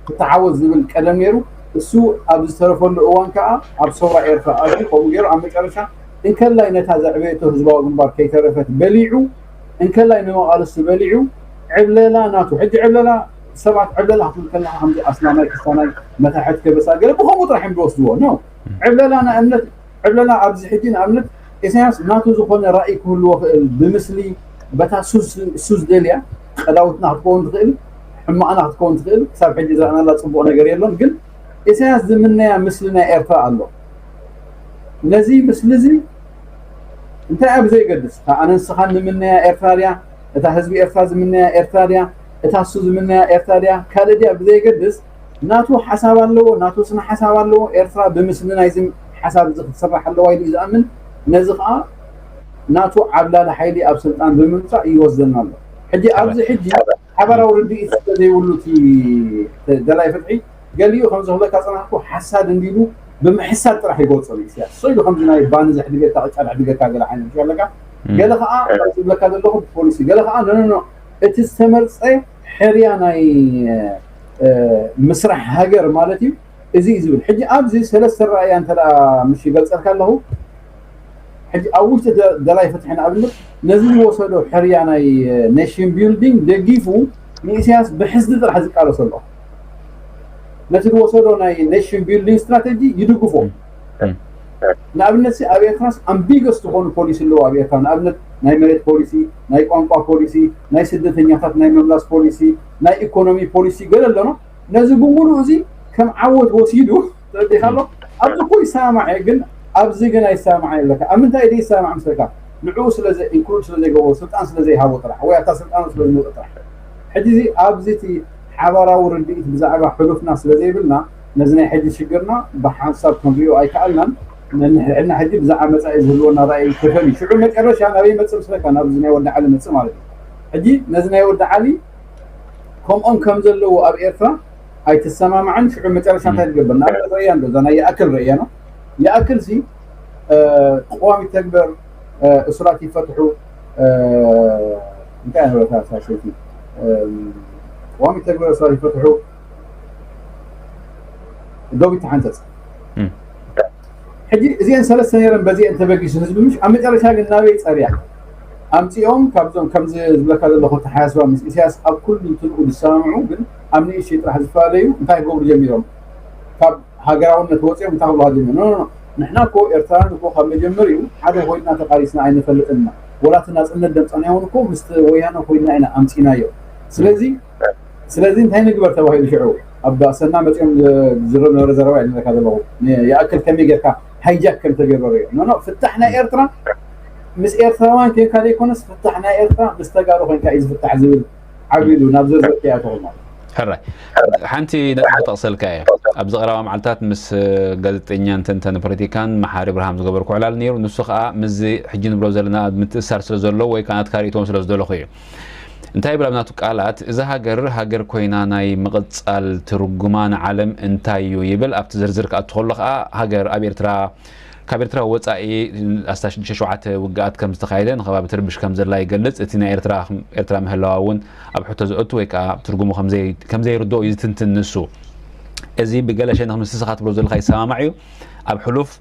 ክትሓወስ ዝብል ቀደም ነይሩ። እሱ ኣብ ዝተረፈሉ እዋን ከዓ ኣብ ሰውራ ኤርትራ ኣትዩ ከምኡ ገይሩ ኣብ መጨረሻ እንከላይ ነታ ዘዕበየቶ ህዝባዊ ግንባር ከይተረፈት በሊዑ እንከላይ ንመቓልስቲ በሊዑ ዕብለላ ናቱ ሕጂ ዕብለላ ሰባት ዕብለላ ክትብል ከለካ ከምዚ ኣስላማይ ክስታናይ መታሕት ከበሳ ገለ ብከምኡ ጥራሕ እዮም ዝወስድዎ ነው ዕብለላ ንኣብነት ዕብለላ ኣብዚ ሕጂ ንኣብነት ኢሳያስ ናቱ ዝኾነ ራእይ ክህልዎ ክእል ብምስሊ በታ ሱስ ደልያ ቀዳውትና ክትከውን ትኽእል ሕማቕና ክትከውን ትኽእል ክሳብ ሕጂ ዝረኣናላ ፅቡቕ ነገር የሎን ግን ኢሳያስ ዝምነያ ምስሊ ናይ ኤርትራ ኣሎ ነዚ ምስሊ እዚ እንታይ ኣብ ዘይገድስ ኣነ ንስኻን ንምነያ ኤርትራ ድያ እታ ህዝቢ ኤርትራ ዝምነያ ኤርትራ ድያ፣ እታ እሱ ዝምነያ ኤርትራ ድያ፣ ካልእ ድያ ብዘየገድስ፣ ናቱ ሓሳብ ኣለዎ፣ ናቱ ስነ ሓሳብ ኣለዎ። ኤርትራ ብምስሊ ናይዚ ሓሳብ እዚ ክትስራሕ ኣለዋ ኢሉ እዩ ዝኣምን። ነዚ ከዓ ናቱ ዓብላሊ ሓይሊ ኣብ ስልጣን ብምምፃእ ይወስደና ኣሎ። ሕጂ ኣብዚ ሕጂ ሓባራዊ ርድኢት ስለዘይብሉ እቲ ደላይ ፍትሒ ገሊኡ ከምዚ ክብለካ ዝፀናሕኩ ሓሳድ እንዲሉ ብምሕሳድ ጥራሕ ይገልፆ እዩ ኢሳያስ። ሰው ኢሉ ከምዚ ናይ ባኒ ዘሕድገካ፣ ቅጫ ዘሕድገካ ገለ ዓይነት ኣለካ። ገለ ከዓ ዝብለካ ዘለኹ ብፖሊሲ፣ ገለ ከዓ ኖ ኖ ኖ፣ እቲ ዝተመርፀ ሕርያ ናይ ምስራሕ ሃገር ማለት እዩ። እዚ እዩ ዝብል። ሕጂ ኣብዚ ሰለስተ ረኣያ እንተ ደኣ ምሽ ይገልጸልካ ኣለኹ። ሕጂ ኣብ ውሽጢ ደ- ደላይ ፍትሒ ንኣብነት ነዚ ዝወሰዶ ሕርያ ናይ ኔሽን ቢልዲንግ ደጊፉ ንኢሳያስ ብሕስዲ ጥራሕ ዝቃለሶ ኣሎ። ነቲ ዝወሰዶ ናይ ኔሽን ቢልዲንግ ስትራተጂ ይድግፎ። ንኣብነት ሲ ኣብ ኤርትራስ ኣምቢገስ ዝኾኑ ፖሊሲ ኣለዎ። ኣብ ኤርትራ ንኣብነት ናይ መሬት ፖሊሲ፣ ናይ ቋንቋ ፖሊሲ፣ ናይ ስደተኛታት ናይ ምምላስ ፖሊሲ፣ ናይ ኢኮኖሚ ፖሊሲ ገለ ኣለኖ። ነዚ ብምሉእ እዚ ከም ዓወት ወሲዱ ተረዲኻ ኣሎ። ኣብዚ እኮ ይሰማማዕ እየ፣ ግን ኣብዚ ግን ኣይሰማማዕ ኣለካ። ኣብ ምንታይ ደይ ይሰማማዕ ምስለካ? ንዕኡ ስለ ዘ ኢንክሉድ ስለ ዘይገብሮ፣ ስልጣን ስለ ዘይሃቦ ጥራሕ ወይ ኣብታ ስልጣኑ ስለ ዝመፀ ጥራሕ። ሕጂ እዚ ኣብዚ እቲ ሓባራዊ ርድኢት ብዛዕባ ሕሉፍና ስለ ዘይብልና ነዚ ናይ ሕጂ ሽግርና ብሓንሳብ ክንሪኦ ኣይከኣልናን። ነንሕድሕድና ሕጂ ብዛዕባ መጻኢ ዝህልወና ራእይ ተፈልዩ ሽዑ መጨረሻ ናበይ መጽእ ምስለካ ናብዚ ናይ ወዲ ዓሊ መጽእ ማለት እዩ። ሕጂ ነዚ ናይ ወዲ ዓሊ ከምኦም ከም ዘለዎ ኣብ ኤርትራ ኣይትሰማማዕን ሽዑ መጨረሻ እንታይ ትገብር ንኣብነት ረእያ እንዶ እዛ ናይ ይኣክል ረእያ ነው። ይኣክል ሲ ቅዋም ይተግበር፣ እሱራት ይፈትሑ። እንታይ ነበረታ ሳሸይቲ ቅዋም ይተግበር፣ እሱራት ይፈትሑ፣ ዶብ ይተሓንፀፅ። ሕጂ እዚአን ሰለስተ ነይረን በዚአን ተበጊሱ ህዝቢ ምሽ ኣብ መጨረሻ ግን ናበይ ፀርያ ኣምፅኦም ካብዞም ከምዚ ዝብለካ ዘለኹ ተሓያስባ ምስ ኢሳያስ ኣብ ኩሉ እንትንኡ ዝሰማምዑ ግን ኣብ ንእሽተይ ጥራሕ ዝፈላለዩ እንታይ ክገብሩ ጀሚሮም ካብ ሃገራውነት ወፂኦም እንታይ ክብሉ ጀሚሮም ኖ ንሕና እኮ ኤርትራውያን እኮ ካብ መጀመሪኡ ሓደ ኮይና ተቃሊስና ኣይንፈልጥን ኢና ወላ እቲ ናፅነት ደምፀናዮ እውን እኮ ምስ ወያነ ኮይና ኢና ኣምፂናዮ ስለዚ ስለዚ እንታይ ንግበር ተባሂሉ ሽዑ ኣብ ኣሰና መፅኦም ዝረብ ነበረ ዘረባ እየ ዝነካ ዘለኹ ይኣክል ከመይ ጌርካ ሃይጃክ ከም ተገብረ ሪኦ ኖ ፍታሕ ናይ ኤርትራ ምስ ኤርትራውያን ኬንካ ዘይኮነስ ፍታሕ ናይ ኤርትራ ምስ ተጋሩ ኮይንካ እዩ ዝፍታሕ ዝብል ዓብሉ ናብ ዝርዝር ከይኣተኹ ማለት ሕራይ ሓንቲ ነጥቢ ጠቕሰልካ እየ ኣብዚ ቀረባ መዓልታት ምስ ጋዜጠኛን ተንታኒ ፖለቲካን መሓሪ ብርሃም ዝገበርኩ ዕላል ነይሩ ንሱ ከዓ ምስዚ ሕጂ ንብሎ ዘለና ምትእሳር ስለ ዘሎ ወይ ከዓ ናትካ ርእይቶን ስለ ዝደለኹ እዩ እንታይ ይብል ኣብ ናቱ ቃላት እዛ ሃገር ሃገር ኮይና ናይ ምቕፃል ትርጉማ ንዓለም እንታይ እዩ ይብል ኣብቲ ዝርዝር ክኣቱ ከሎ ከዓ ሃገር ኣብ ኤርትራ ካብ ኤርትራ ወፃኢ ኣስታ ሽዱሽተ ሸውዓተ ውግኣት ከም ዝተኻየደ ንኸባቢ ትርብሽ ከም ዘላ ይገልፅ እቲ ናይ ኤርትራ ኤርትራ ምህላዋ እውን ኣብ ሕቶ ዘእቱ ወይ ከዓ ትርጉሙ ከም ዘይርድኦ እዩ ዝትንትን ንሱ እዚ ብገለ ሸነኽ ምስ ንስኻ ትብሎ ዘለካ ይሰማማዕ እዩ ኣብ ሕሉፍ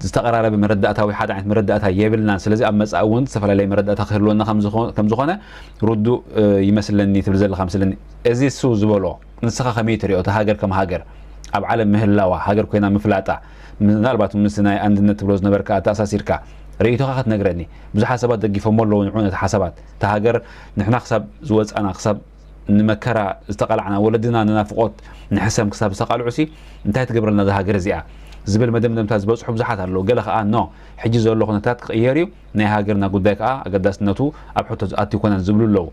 ዝተቐራረበ መረዳእታ ወይ ሓደ ዓይነት መረዳእታ የብልናን ስለዚ ኣብ መፃኢ እውን ዝተፈላለየ መረዳእታ ክህልወና ከም ዝኾነ ርዱእ ይመስለኒ ትብል ዘለካ መስለኒ እዚ እሱ ዝበሎ ንስኻ ከመይ ትሪኦ እታ ሃገር ከም ሃገር ኣብ ዓለም ምህላዋ ሃገር ኮይና ምፍላጣ ምናልባት ምስ ናይ ኣንድነት ትብሎ ዝነበርካ ኣተኣሳሲርካ ርእይቶኻ ክትነግረኒ ብዙሓት ሰባት ደጊፎሞ ኣለዉ ንዑ ነቲ ሓሳባት እታ ሃገር ንሕና ክሳብ ዝወፃና ክሳብ ንመከራ ዝተቐላዕና ወለድና ንናፍቖት ንሕሰም ክሳብ ዝተቓልዑ ሲ እንታይ ትገብረልና እዛ ሃገር እዚኣ ዝብል መደምደምታ ዝበፅሑ ብዙሓት ኣለዉ ገለ ከዓ ኖ ሕጂ ዘሎ ኩነታት ክቕየር እዩ ናይ ሃገርና ጉዳይ ከዓ ኣገዳስነቱ ኣብ ሕቶ ዝኣቱ ኣይኮነን ዝብሉ ኣለዉ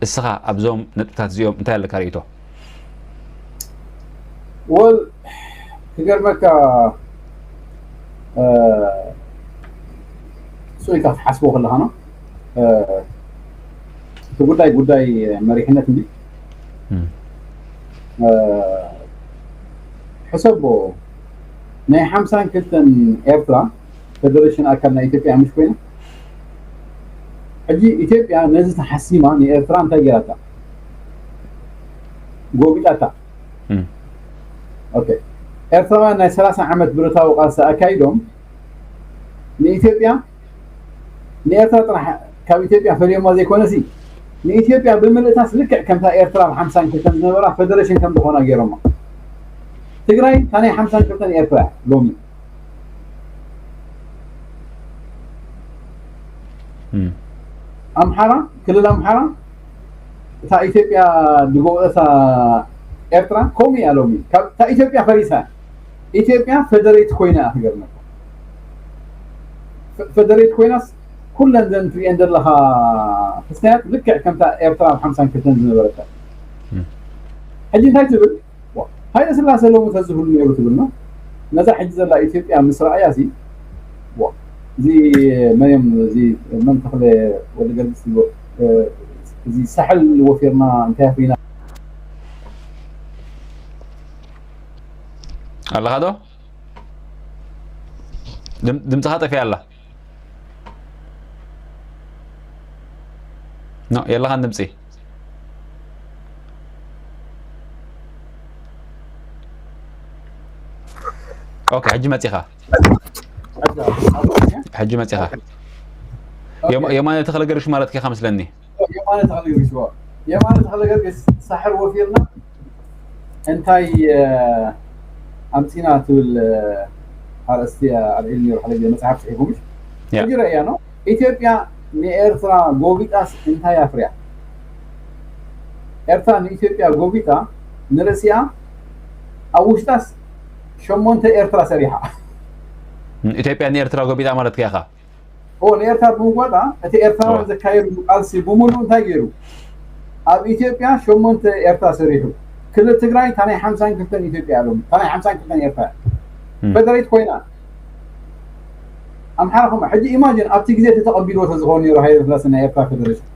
እስኻ ኣብዞም ነጥብታት እዚኦም እንታይ ኣለካ ርእይቶ ወል ክገርመካ እሱ ኢልካ ክትሓስቦ ከለኻ ነው እቲ ጉዳይ ጉዳይ መሪሕነት እንዲ ሕሰቦ ናይ ሓምሳን ክልተን ኤርትራ ፌደሬሽን ኣካል ናይ ኢትዮጵያ ምሽ ኮይና ሕጂ ኢትዮጵያ ነዚ ተሓሲማ ንኤርትራ እንታይ ገይራታ ጎቢጣታ ኤርትራውያን ናይ ሰላሳ ዓመት ብረታዊ ቃልሲ ኣካይዶም ንኢትዮጵያ ንኤርትራ ጥራሕ ካብ ኢትዮጵያ ፈልዮማ ዘይኮነሲ ንኢትዮጵያ ብምልእታስ ልክዕ ከምታ ኤርትራ ብ ሓምሳን ክልተን ዝነበራ ፌደሬሽን ከም ዝኾና ገይሮማ ትግራይ እታ ናይ ሓምሳን ክልተን ኤርትራ ሎሚ ኣምሓራ ክልል ኣምሓራ እታ ኢትዮጵያ ዝጎበጠታ ኤርትራ ከምኡ እያ ሎሚ እታ ኢትዮጵያ ፈሪሳ ኢትዮጵያ ፌደሬት ኮይና እያ ክገርመካ ፌደሬት ኮይናስ ኩለን ዘን ትሪኤን ዘለኻ ክስታያት ልክዕ ከምታ ኤርትራ ኣብ ሓምሳን ክልተን ዝነበረታ። ሕጂ እንታይ ትብል? ሃይለ ስላሴ ሎሚ ተዝህሉ ነይሩ ትብልና። ነዛ ሕጂ ዘላ ኢትዮጵያ ምስ ረኣያ ሲ እዚ መን እዮም? እዚ መን ተኽለ ወዲ ገርግስ እዚ ሳሕል ወፊርና እንታይ ኮይና? ኣለኻ ዶ? ድምፅኻ ጠፊኣ ኣላ። የለኻን ድምፂ። ኦኬ፣ ሕጂ መፂኻ። ሕጂ መፂኻ። የማነ ተኽለ ገርግሽ ማለት ኬኻ መስለኒ። የማነ ተኽለ ገርግሽ። የማነ ተኽለ ገርግሽ ሳሕል ወፊርና እንታይ ኣምፂና ትብል ኣርእስቲ ኣልዒሉ ነይሩ። ሓደ ግዜ መፅሓፍ ፅሒፉ ምሽ ሕጂ ረእያ ነው። ኢትዮጵያ ንኤርትራ ጎቢጣስ እንታይ ኣፍርያ? ኤርትራ ንኢትዮጵያ ጎቢጣ ንርእሲኣ ኣብ ውሽጣስ ሸሞንተ ኤርትራ ሰሪሓ። ኢትዮጵያ ንኤርትራ ጎቢጣ ማለት ከ ኢኻ? ኦ ንኤርትራ ብምጓጣ እቲ ኤርትራውያን ዘካየዱ ቃልሲ ብምሉእ እንታይ ገይሩ? ኣብ ኢትዮጵያ ሸሞንተ ኤርትራ ሰሪሑ። ክልል ትግራይ እታ ናይ ሓምሳን ክልተን ኢትዮጵያ ኣለዉ። እታ ናይ ሓምሳን ክልተን ኤርትራ ፈደሬት ኮይና። ኣምሓራ ከምኡ። ሕጂ ኢማጂን ኣብቲ ግዜ እቲ ተቐቢልዎ ተዝኸውን ነይሩ ሃይለ ስላሴ ናይ ኤርትራ ፈደሬሽን።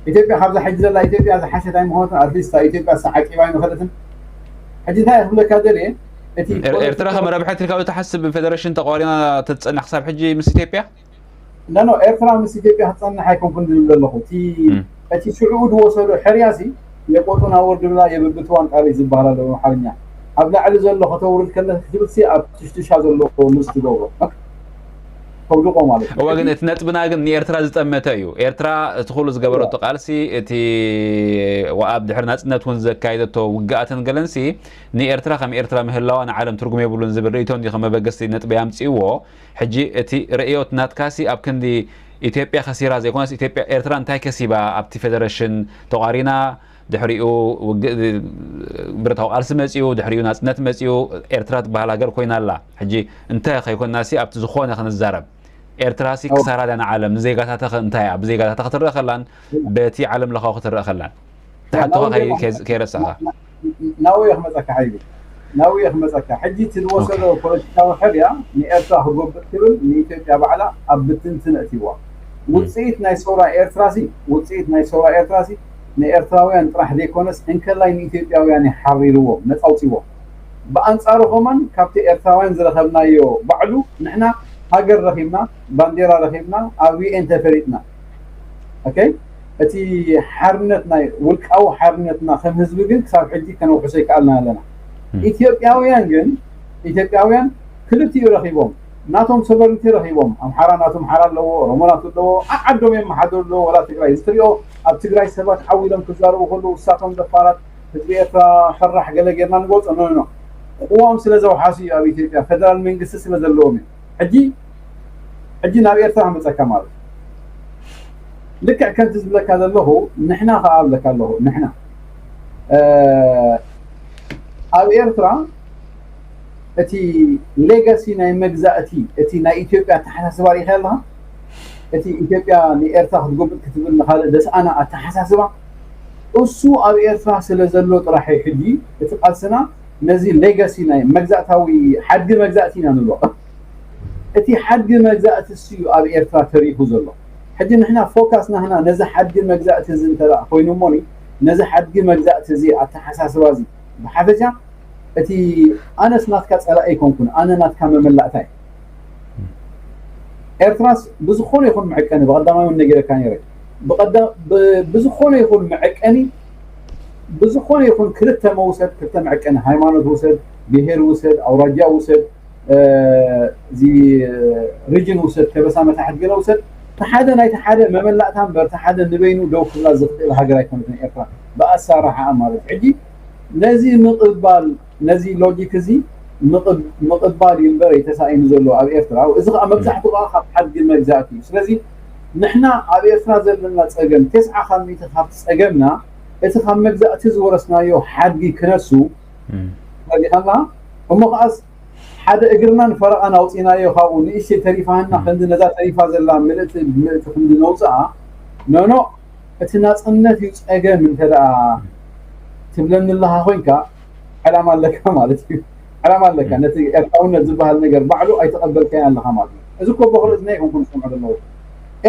ኢትዮጵያ ካብዛ ሕጂ ዘላ ኢትዮጵያ ዝሓሸት ኣይምኾነትን። ኣትሊስት ኢትዮጵያ ዓቂባ ኣይምኸደትን። ሕጂ እንታይ ክብለካ ደልየ እቲ ኤርትራ ከም ረብሐት ኢልካ ትሓስብ? ፈደሬሽን ተቋሪና ተትጸንሕ ክሳብ ሕጂ ምስ ኢትዮጵያ? ኖ ኖ ኤርትራ ምስ ኢትዮጵያ ክትጸንሕ ኣይኮንኩን ዝብል ዘለኹ። እቲ እቲ ሽዑኡ ዝወሰዶ ሕርያ ሲ የቆጡና ወርድ ብላ የብብትዋን ቃል ዝበሃል ኣሎ ብኣምሓርኛ። ኣብ ላዕሊ ዘሎ ከተውርድ ከለካ ክትብል ሲ ኣብ ትሽትሻ ዘሎ ሉዝ ትገብሮ። ተውድቆ ማለት እዩ። እወ ግን እቲ ነጥብና ግን ንኤርትራ ዝጠመተ እዩ። ኤርትራ እቲ ኩሉ ዝገበረቶ ቃልሲ እቲ ኣብ ድሕሪ ናጽነት እውን ዘካየደቶ ውግኣትን ገለንሲ ንኤርትራ ከም ኤርትራ ምህላዋ ንዓለም ትርጉም የብሉን ዝብል ርእይቶ እንዲ ከም መበገሲ ነጥቢ ኣምጽእዎ። ሕጂ እቲ ርእዮት ናትካሲ ኣብ ክንዲ ኢትዮጵያ ከሲራ ዘይኮነስ ኢትዮጵያ ኤርትራ እንታይ ከሲባ ኣብቲ ፌደሬሽን ተቋሪና ድሕሪኡ ውግእ ብረታዊ ቃልሲ መጺኡ ድሕሪኡ ናጽነት መጺኡ ኤርትራ ትበሃል ሃገር ኮይና ኣላ። ሕጂ እንተ ከይኮናሲ ኣብቲ ዝኾነ ክንዛረብ ኤርትራሲ ክሳራ ዳና ዓለም ንዜጋታታ እንታይ እያ ብዜጋታታ ክትረአ ከላን በቲ ዓለም ለኻዊ ክትረአ ከላን ትሓትኻ ከይረሳኻ ናውየ ክመፀካ ሓይሉ ናውየ ክመፀካ ሕጂ እቲ ዝወሰዶ ፖለቲካዊ ሕርያ ንኤርትራ ክጎብጥ ክብል ንኢትዮጵያ ባዕላ ኣብ ብትንትን እትዋ ውፅኢት ናይ ሰውራ ኤርትራ ሲ ውፅኢት ናይ ሰውራ ኤርትራ ሲ ንኤርትራውያን ጥራሕ ዘይኮነስ እንከላይ ንኢትዮጵያውያን ይሓሪርዎም ነፃ ኣውፅዎም ብኣንፃሩ ከማን ካብቲ ኤርትራውያን ዝረኸብናዮ ባዕሉ ንሕና ሃገር ረኺብና ባንዴራ ረኺብና ኣብ ዩኤን ተፈሊጥና ኦኬ እቲ ሓርነት ናይ ውልቃዊ ሓርነትና ከም ህዝቢ ግን ክሳብ ሕጂ ከነውሕሶ ይከኣልና ኣለና ኢትዮጵያውያን ግን ኢትዮጵያውያን ክልቲኡ ረኺቦም ናቶም ሶቨርንቲ ረኺቦም ኣምሓራ ናቶም ሓራ ኣለዎ ኦሮሞ ናቱ ኣለዎ ዓዓዶም የመሓደሩ ኣለዎ ወላ ትግራይ እዚ ትሪኦ ኣብ ትግራይ ሰባት ሓው ኢሎም ክዛረቡ ከለዉ እሳቶም ደፋራት ህዝቢ ኤርትራ ፈራሕ ገለ ጌርና ንገልፆ ኖ ኖ ቅዋም ስለ ዘውሓሱ እዩ ኣብ ኢትዮጵያ ፈደራል መንግስቲ ስለ ዘለዎም እዩ ሕጂ ሕጂ ናብ ኤርትራ ክመፀካ ማለት ልክዕ ከምቲ ዝብለካ ዘለኹ ንሕና ከዓ እብለካ ኣለኹ ንሕና ኣብ ኤርትራ እቲ ሌጋሲ ናይ መግዛእቲ እቲ ናይ ኢትዮጵያ ኣተሓሳስባ ርኢኻ ኣለኻ እቲ ኢትዮጵያ ንኤርትራ ክትጎብጥ ክትብል ንካልእ ዘስኣና ኣተሓሳስባ እሱ ኣብ ኤርትራ ስለ ዘሎ ጥራሕ ሕጂ እቲ ቃልስና ነዚ ሌጋሲ ናይ መግዛእታዊ ሓድጊ መግዛእቲ ኢና ንብሎ እቲ ሓድጊ መግዛእቲ እሱ እዩ ኣብ ኤርትራ ተሪፉ ዘሎ ሕጂ ንሕና ፎካስ ናህና ነዚ ሓድጊ መግዛእቲ እዚ እንተ ኮይኑ እሞኒ ነዚ ሓድጊ መግዛእቲ እዚ ኣተሓሳስባ እዚ ብሓፈሻ እቲ ኣነስ ናትካ ጸላኢ ኣይኮንኩን ኣነ ናትካ መመላእታ እየ ኤርትራስ ብዝኾነ ይኹን መዐቀኒ ብቐዳማይ እውን ነጊረካ ነይረ ብዝኾነ ይኹን መዐቀኒ ብዝኾነ ይኹን ክልተ መውሰድ ክልተ መዐቀኒ ሃይማኖት ውሰድ ብሄር ውሰድ ኣውራጃ ውሰድ እዚ ሪጅን ውሰድ ከበሳ መታሕት ገለ ውሰድ ተሓደ ናይቲ ሓደ መመላእታ እምበር ተሓደ ንበይኑ ደው ክብላ ዝኽእል ሃገር ኣይኮነትን ኤርትራ ብኣሳራሓኣ ማለት ሕጂ ነዚ ምቕባል ነዚ ሎጂክ እዚ ምቕባል እዩ እምበር ተሳኢኑ ዘሎ ኣብ ኤርትራ እዚ ከዓ መብዛሕትኡ ከዓ ካብ ሓድጊ መግዛእቲ እዩ ስለዚ ንሕና ኣብ ኤርትራ ዘለና ፀገም ተስዓ ካብ ሚእቲ ካብቲ ፀገምና እቲ ካብ መግዛእቲ ዝወረስናዮ ሓድጊ ክነሱ ተረዲኻና እሞ ከዓስ ሓደ እግርናን ፈረቓን ኣውፂናዮ ካብኡ ንእሽተይ ተሪፋና ክንዲ ነዛ ተሪፋ ዘላ ምልእቲ ብምልእቲ ክንዲ ነውፅኣ። ኖኖ፣ እቲ ናፅነት እዩ ፀገም እንተ ደኣ ትብለኒ ኣለኻ ኮይንካ፣ ዕላማ ኣለካ ማለት እዩ። ዕላማ ኣለካ፣ ነቲ ኤርትራውነት ዝበሃል ነገር ባዕሉ ኣይተቐበልካዮ ኣለኻ ማለት እዩ። እዚ እኮ በክሪ እዝኒ ኣይኮንኩን ዝሰምዖ ዘለኹ።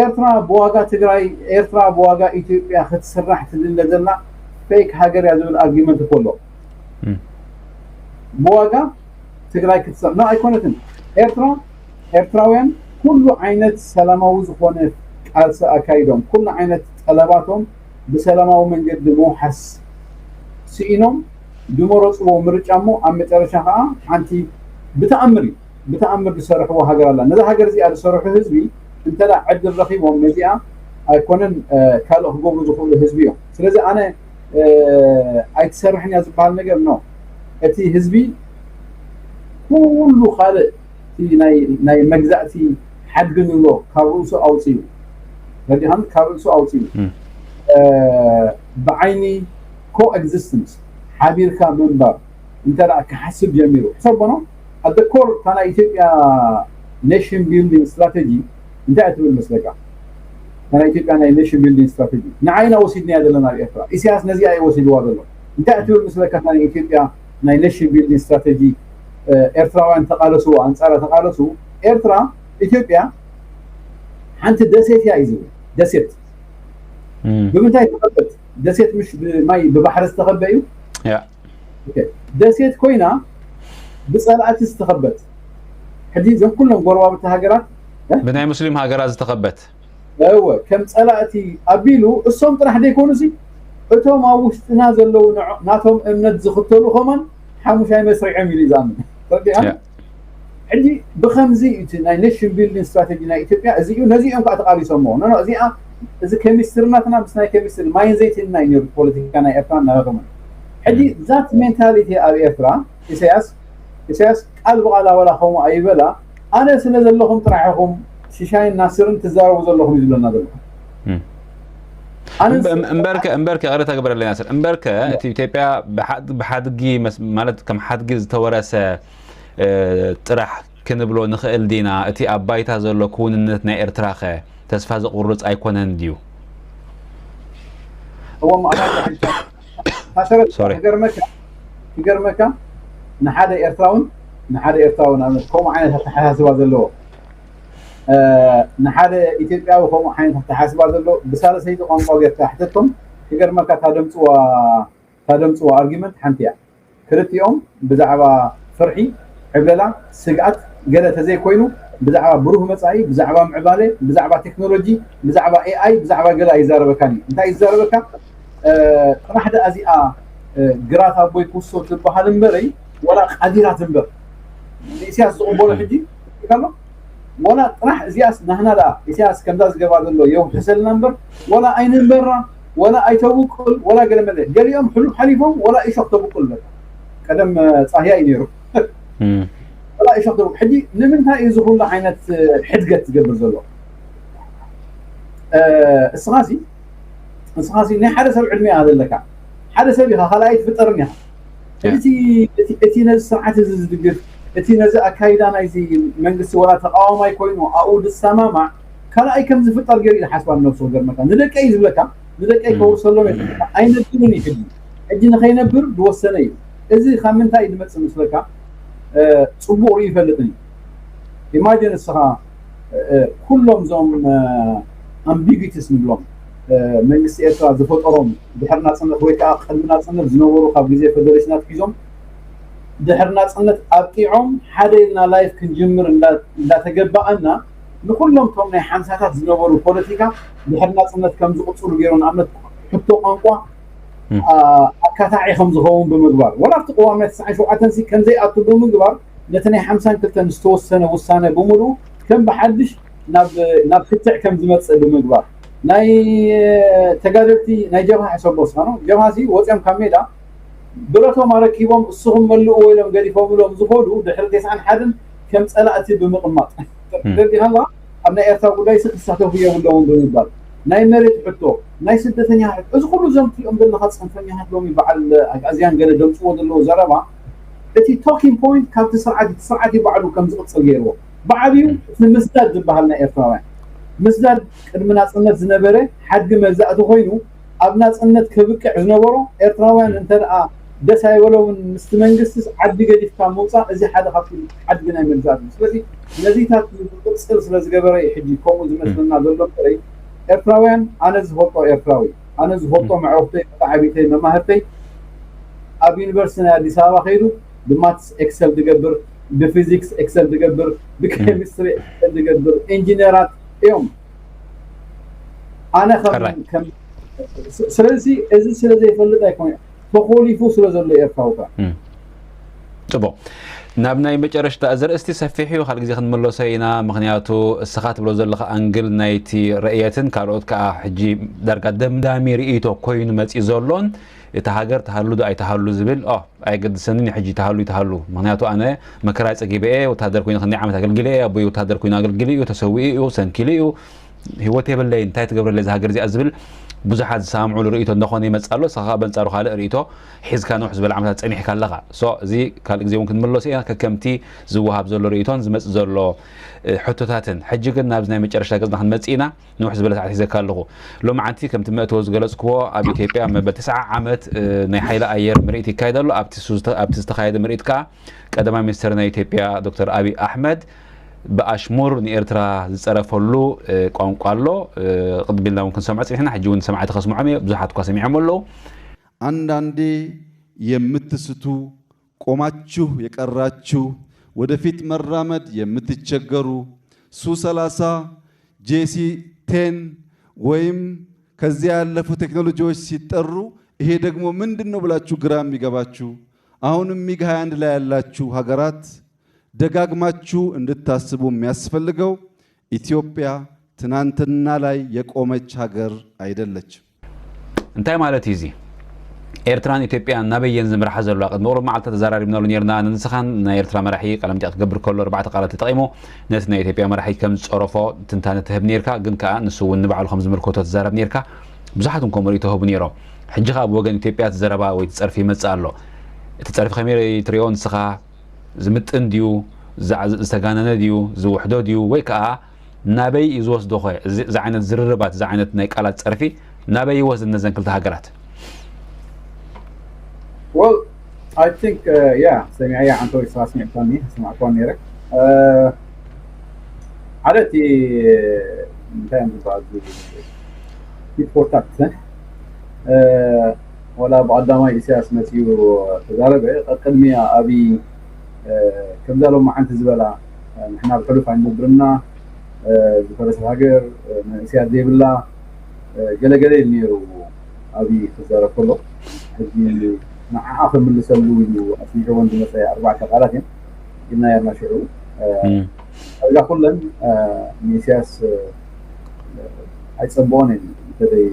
ኤርትራ ብዋጋ ትግራይ፣ ኤርትራ ብዋጋ ኢትዮጵያ ክትስራሕ ትድለ ዘላ ፌክ ሃገር እያ ዝብል ኣርጊመንት እኮ ኣሎ። ብዋጋ ትግራይ ክትሰ ኖ፣ ኣይኮነትን። ኤርትራ፣ ኤርትራውያን ኩሉ ዓይነት ሰላማዊ ዝኾነ ቃልሲ ኣካይዶም፣ ኩሉ ዓይነት ጠለባቶም ብሰላማዊ መንገዲ ምውሓስ ስኢኖም ዝመረፅዎ ምርጫ እሞ ኣብ መጨረሻ ከዓ ሓንቲ ብተኣምር እዩ፣ ብተኣምር ዝሰርሕዎ ሃገር ኣላ። ነዛ ሃገር እዚኣ ዝሰርሑ ህዝቢ እንተ ዕድል ረኺቦም ነዚኣ ኣይኮነን ካልእ ክገብሩ ዝኽእሉ ህዝቢ እዮም። ስለዚ ኣነ ኣይትሰርሕን እያ ዝበሃል ነገር ኖ። እቲ ህዝቢ ኩሉ ካልእ ናይ መግዛእቲ ሓድጊ ንብሎ ካብ ርእሱ ኣውፅኡ፣ ረዲኻን ካብ ርእሱ ኣውፅኡ ብዓይኒ ኮ ኤግዚስተንስ ሓቢርካ ምንባር እንተ ክሓስብ ጀሚሩ ሕሰቦ ኖ። ኣደ ኮር እታ ናይ ኢትዮጵያ ኔሽን ቢልዲንግ ስትራቴጂ እንታይ እትብል መስለካ? ናይ ኢትዮጵያ ናይ ኔሽን ቢልዲንግ ስትራቴጂ ንዓይና ወሲድናያ ዘለና ኣብ ኤርትራ። ኢሳያስ ነዚኣ እዩ ወሲድዋ ዘሎ። እንታይ እትብል ምስለካ ናይ ኢትዮጵያ ናይ ኔሽን ቢልዲንግ ስትራቴጂ ኤርትራውያን ተቃለሱ፣ ኣንጻራ ተቃለሱ። ኤርትራ፣ ኢትዮጵያ ሓንቲ ደሴት እያ እዩ ዝብል። ደሴት ብምንታይ ተኸበት? ደሴት ምሽ ብማይ ብባሕሪ ዝተኸበ እዩ። ደሴት ኮይና ብጸላእቲ ዝተኸበት። ሕጂ እዘን ኩለን ጎረባብቲ ሃገራት ብናይ ሙስሊም ሃገራት ዝተኸበት እወ ከም ጸላእቲ ኣቢሉ እሶም ጥራሕ ዘይኮኑሲ እቶም ኣብ ውሽጥና ዘለዉ ናቶም እምነት ዝኽተሉ ከማን ሓሙሻይ መስሪዖም ኢሉ ይዛምን። ሕጂ ብከምዚ እቲ ናይ ኔሽን ቢልዲንግ ስትራቴጂ ናይ ኢትዮጵያ እዚ እዩ። ነዚ እዮም ከዓ ተቃሊሶሞ። ኖ እዚኣ እዚ ኬሚስትሪ ናትና ምስ ናይ ኬሚስትሪ ማይን ዘይትን ናይ ነሩ ፖለቲካ ናይ ኤርትራ እናረኸመ ሕጂ ዛት ሜንታሊቲ ኣብ ኤርትራ ኢሳያስ ኢሳያስ ቃል ብቃል ኣበላ ከምኡ ኣይበላ። ኣነ ስለ ዘለኹም ጥራሕ ኢኹም ሽሻይን ናስርን ትዛረቡ ዘለኹም እዩ ዝብለና ዘሎ። እምበርከ እምበርከ ቅረ ተግበረለይ ናስር እምበርከ እቲ ኢትዮጵያ ብሓድጊ ማለት ከም ሓድጊ ዝተወረሰ ጥራሕ ክንብሎ ንኽእል ዲና? እቲ ኣብ ባይታ ዘሎ ክውንነት ናይ ኤርትራኸ ተስፋ ዘቑርጽ ኣይኮነን ድዩ? እዎ ክገርመካ ንሓደ ኤርትራውን ንሓደ ኤርትራዊ ንኣብነት ከምኡ ዓይነት ኣተሓሳስባ ዘለዎ ንሓደ ኢትዮጵያዊ ከምኡ ዓይነት ኣተሓሳስባ ዘለዎ ብሳልሰይቲ ቋንቋ ጌርካ ሕተቶም። ክገርመካ ታደምፅዋ ታደምፅዋ ኣርጊመንት ሓንቲ እያ። ክልቲኦም ብዛዕባ ፍርሒ፣ ዕብለላ፣ ስግኣት ገለ ተዘይኮይኑ ብዛዕባ ብሩህ መጻኢ፣ ብዛዕባ ምዕባለ፣ ብዛዕባ ቴክኖሎጂ፣ ብዛዕባ ኤኣይ፣ ብዛዕባ ገለ ኣይዛረበካን እዩ። እንታይ እዩ ዝዛረበካ? ጥራሕ ደኣ እዚኣ ግራት ኣቦይ ኩሶ ትበሃል እምበረይ ወላ ቃዲራት እምበር ንኢሳያስ ዝቕበሎ ሕጂ ኣሎ። ወላ ጥራሕ እዚኣስ ናህና ደኣ ኢሳያስ ከምዛ ዝገባ ዘሎ የውሕሰልና እምበር ወላ ኣይንንበራ ወላ ኣይተብቁል ወላ ገለ መለ ገሊኦም ሕሉፍ ሓሊፎም ወላ ኢሾክ ተብቁል ነታ ቀደም ጻህያ እዩ ነይሩ። ወላ ኢሾክ ተብቁል ሕጂ ንምንታይ እዩ ዝኹሉ ዓይነት ሕድገት ዝገብር ዘሎ? እስኻሲ እስኻሲ ናይ ሓደ ሰብ ዕድሜ ኣለካ። ሓደ ሰብ ኢኻ ካልኣይ ትፍጠርን ኢኻ። እቲ ነዚ ስርዓት እዚ ዝድግፍ እቲ ነዚ ኣካይዳ ናይዚ መንግስቲ ወላ ተቃዋማይ ኮይኑ ኣብኡ ዝሰማማዕ ካልኣይ ከም ዝፍጠር ገይሩ ይሓስባ ንነብሱ ክገርመካ ንደቀይ ዝብለካ ንደቀይ ከውርሰሎም ኣይነብርን እዩ ሕጂ ሕጂ ንኸይነብር ዝወሰነ እዩ። እዚ ካብ ምንታይ እዩ ዝመፅእ ምስለካ? ፅቡቅ ርኡ ይፈልጥን እዩ። ኢማጅን እስኻ ኩሎም እዞም ኣምቢጊቲስ ንብሎም መንግስቲ ኤርትራ ዝፈጠሮም ድሕሪ ናፅነት ወይ ከዓ ቅድሚ ናፅነት ዝነበሩ ካብ ግዜ ፌደሬሽን ኣትሒዞም ድሕሪ ናፅነት ኣብቂዖም ሓደ ኢልና ላይፍ ክንጅምር እንዳተገባኣና ንኩሎም እቶም ናይ ሓምሳታት ዝነበሩ ፖለቲካ ድሕሪ ናፅነት ከም ዝቕፅሉ ገይሮም ንኣብነት ሕቶ ቋንቋ ኣካታዒ ከም ዝኸውን ብምግባር ወላ ኣብቲ ቅዋም ናይ ተስዓን ሸውዓተን ሲ ከም ዘይኣቱ ብምግባር ነቲ ናይ ሓምሳን ክልተን ዝተወሰነ ውሳነ ብምሉኡ ከም ብሓድሽ ናብ ክትዕ ከም ዝመፅእ ብምግባር ናይ ተጋደልቲ ናይ ጀብሃ ሕሰቦ ስኻ ጀብሃ ሲ ወፅኦም ካብ ሜዳ ብረቶም ኣረኪቦም እስኹም መልእዎ ኢሎም ገዲፎምሎም ዝኸዱ ድሕሪ ተስዓን ሓደን ከም ፀላእቲ ብምቕማጥ ተረዲኻላ ኣብ ናይ ኤርትራ ጉዳይ ሲ ክሳተፉ የብሎምን ብምባል ናይ መሬት ሕቶ ናይ ስደተኛ ሕቶ እዚ ኩሉ እዞም ትሪኦም ዘለኻ ፅንፈኛታት ሎሚ በዓል ኣግኣዝያን ገለ ደምፅዎ ዘለዉ ዘረባ እቲ talking point ካብቲ ስርዓት እቲ ስርዓት እዩ ባዕሉ ከም ዝቕፅል ገይርዎ። ብዓብዩ እቲ ምስዳድ ዝበሃል ናይ ኤርትራውያን ምስዳድ ቅድሚ ናፅነት ዝነበረ ሓድጊ መግዛእቲ ኮይኑ ኣብ ናፅነት ከብቅዕ ዝነበሮ ኤርትራውያን እንተ ደኣ ደስ ኣይበሎምን ምስቲ መንግስቲስ ዓዲ ገዲፍካ ምውፃእ እዚ ሓደ ካብቲ ሓድጊ ናይ መግዛእቲ እዩ። ስለዚ ነዚታት ዝቕፅል ስለ ዝገበረ እዩ ሕጂ ከምኡ ዝመስለና ዘሎ እምበረይ ኤርትራውያን ኣነ ዝፈልጦ ኤርትራዊ ኣነ ዝፈልጦ መዕወፍተይ መተዓቢተይ መማህርተይ ኣብ ዩኒቨርሲቲ ናይ ኣዲስ ኣበባ ከይዱ ብማትስ ኤክሰል ዝገብር ብፊዚክስ ኤክሰል ዝገብር ብኬሚስትሪ ኤክሰል ዝገብር ኢንጂነራት እዮም ኣነ ከም ስለዚ እዚ ስለ ዘይፈልጥ ኣይኮነ ተኾሊፉ ስለ ዘሎ ኤርትራውታ ፅቡቅ ናብ ናይ መጨረሽታ እዚ ርእስቲ ሰፊሕ እዩ ካልእ ግዜ ክንመለሶ ኢና ምክንያቱ እስኻ ትብሎ ዘለኻ ኣንግል ናይቲ ርእየትን ካልኦት ከዓ ሕጂ ዳርጋ ደምዳሚ ርእይቶ ኮይኑ መፂ ዘሎን እቲ ሃገር ተሃሉ ዶ ኣይተሃሉ ዝብል ኦ ኣይገድሰንን ሕጂ ተሃሉ ይተሃሉ ምክንያቱ ኣነ መከራ ፀጊበ እየ ወታደር ኮይኑ ክንደይ ዓመት ኣገልግለ እየ ኣቦይ ወታደር ኮይኑ ኣገልግሊ እዩ ተሰዊኡ እዩ ሰንኪሉ እዩ ህይወት የብለይ እንታይ ትገብረለይ እዛ ሃገር እዚኣ ዝብል ብዙሓት ዝሰማምዑሉ ርእይቶ እንዳኾነ ይመፅእ ኣሎ። እስኻ ከዓ በንፃሩ ካልእ ርእይቶ ሒዝካ ንውሕ ዝበለ ዓመታት ፀኒሕካ ኣለኻ። So እዚ ካልእ ግዜ እውን ክንምለሶ ኢና ከከምቲ ዝወሃብ ዘሎ ርእይቶን ዝመፅእ ዘሎ ሕቶታትን። ሕጂ ግን ናብዚ ናይ መጨረሽታ ገፅና ክንመፅእ ኢና። ንውሕ ዝበለ ሰዓት ሒዘካ ኣለኹ። ሎማዓንቲ ከምቲ መእተዊ ዝገለፅክዎ ኣብ ኢትዮጵያ መበል ተስዓ ዓመት ናይ ሓይሊ ኣየር ምርኢት ይካየድ ኣሎ። ኣብቲ ዝተኻየደ ምርኢት ከዓ ቀዳማይ ሚኒስትር ናይ ኢትዮጵያ ዶክተር ኣብይ ኣሕመድ ብኣሽሙር ንኤርትራ ዝጸረፈሉ ቋንቋ ኣሎ። ቅድም ኢልና እውን ክንሰምዖ ጽኒሕና፣ ሕጂ እውን ሰማዕቲ ከስምዖም እየ፣ ብዙሓት እኳ ሰሚዖም ኣለዉ። አንዳንዴ የምትስቱ፣ ቆማችሁ የቀራችሁ፣ ወደፊት መራመድ የምትቸገሩ፣ ሱ ሰላሳ፣ ጄሲ ቴን ወይም ከዚያ ያለፉ ቴክኖሎጂዎች ሲጠሩ ይሄ ደግሞ ምንድን ነው ብላችሁ ግራ የሚገባችሁ አሁንም ሚግ ሃያ አንድ ላይ ያላችሁ ሀገራት ደጋግማችሁ እንድታስቡ የሚያስፈልገው ኢትዮጵያ ትናንትና ላይ የቆመች ሀገር አይደለችም። እንታይ ማለት እዩ እዚ? ኤርትራን ኢትዮጵያን ናበይ እየን ዝምርሓ ዘለዋ? ቅድሚ ቁሩብ መዓልቲ ተዘራሪብናሉ ነርና። ኣነ ንስኻን ናይ ኤርትራ መራሒ ቃለ መጠይቕ ክገብር ከሎ ኣርባዕተ ቃላት ተጠቒሙ ነቲ ናይ ኢትዮጵያ መራሒ ከም ዝጸረፎ ትንታነ ትህብ ነርካ፣ ግን ከኣ ንሱ እውን ንባዕሉ ከም ዝምልከቶ ትዛረብ ነርካ። ብዙሓት እውን ከምኡ ርእይቶ ህቡ ነይሮም። ሕጂ ከኣ ብወገን ኢትዮጵያ እቲ ዘረባ ወይ እቲ ጸርፊ ይመጽእ ኣሎ። እቲ ጸርፊ ከመይ ትርእዮ ንስኻ? ዝምጥን ድዩ? ዝተጋነነ ድዩ? ዝውሕዶ ድዩ? ወይ ከኣ ናበይ እዩ ዝወስዶ ኸ እዚ ዓይነት ዝርርባት እዚ ዓይነት ናይ ቃላት ጸርፊ ናበይ ይወስድ ነዘን ክልተ ሃገራት? Well, I think yeah ሰሚዐያ ዓንተወይ ስራ ስሚዕካኒ ሰማዕኳን ነይረ ሓደ እቲ እንታይ እዮም ዝበሃል ቲት ፎር ታክት ወላ ብቀዳማይ ኢሳያስ መፅኡ ተዛረበ ቀቅድሚያ ኣብይ ከምዛ ሎማዓንቲ ዝበላ ንሕና ብሕሉፍ ኣይንነብርና ዝፈረሰት ሃገር መንእስያት ዘይብላ ገለገለ ኢሉ ነይሩ ኣብይ ክዛረብ ከሎ ሕጂ ንዓዓ ክምልሰሉ ኢሉ ኣስሚዕዎን ዝመፀ ኣርባዕተ ቃላት እዮም ኢልና የርና ሽዑ ዳርጋ ኩለን ንኢሳያስ ኣይፀብኦን እየን እንተዘይ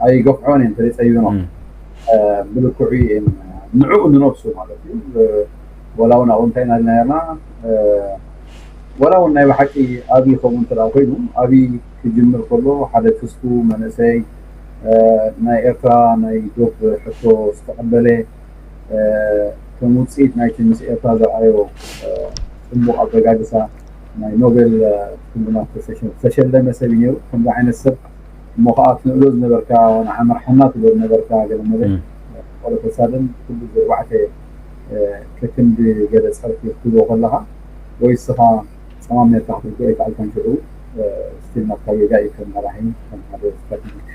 ኣይገፍዖን እየን እንተዘይ ፀቢብኖ ብልክዑ እየን ንዕኡ ንነብሱ ማለት እዩ ወላ እውን ኣብኡ እንታይ ኢና ኢልና ነርና ወላ እውን ናይ ብሓቂ ኣብይ ከምኡ እንተ ኮይኑ ኣብይ ክጅምር ከሎ ሓደ ትስፉ መንእሰይ ናይ ኤርትራ ናይ ዶብ ሕቶ ዝተቐበለ ከም ውፅኢት ናይቲ ምስ ኤርትራ ዘርኣዮ ፅቡቕ ኣበጋግሳ ናይ ኖቤል ሽልማት ዝተሸለመ ሰብ እዩ ነይሩ። ከምዚ ዓይነት ሰብ እሞ ከዓ ትንእዶ ዝነበርካ ንዓ መርሓና ትብሎ ዝነበርካ ገለመለ ቆሎ ተሳደን ኩሉ ብርባዕተ ከክንዲ ገለ ፀርፊ ክትብሎ ከለካ ወይ እስኻ ፀማም ነርካ ክትርድኦ ኣይከኣልካን ሽዑ ስቲል ናትካ ጌጋ እዩ ከም መራሒ ከም ሓደ ስትራቴጂክ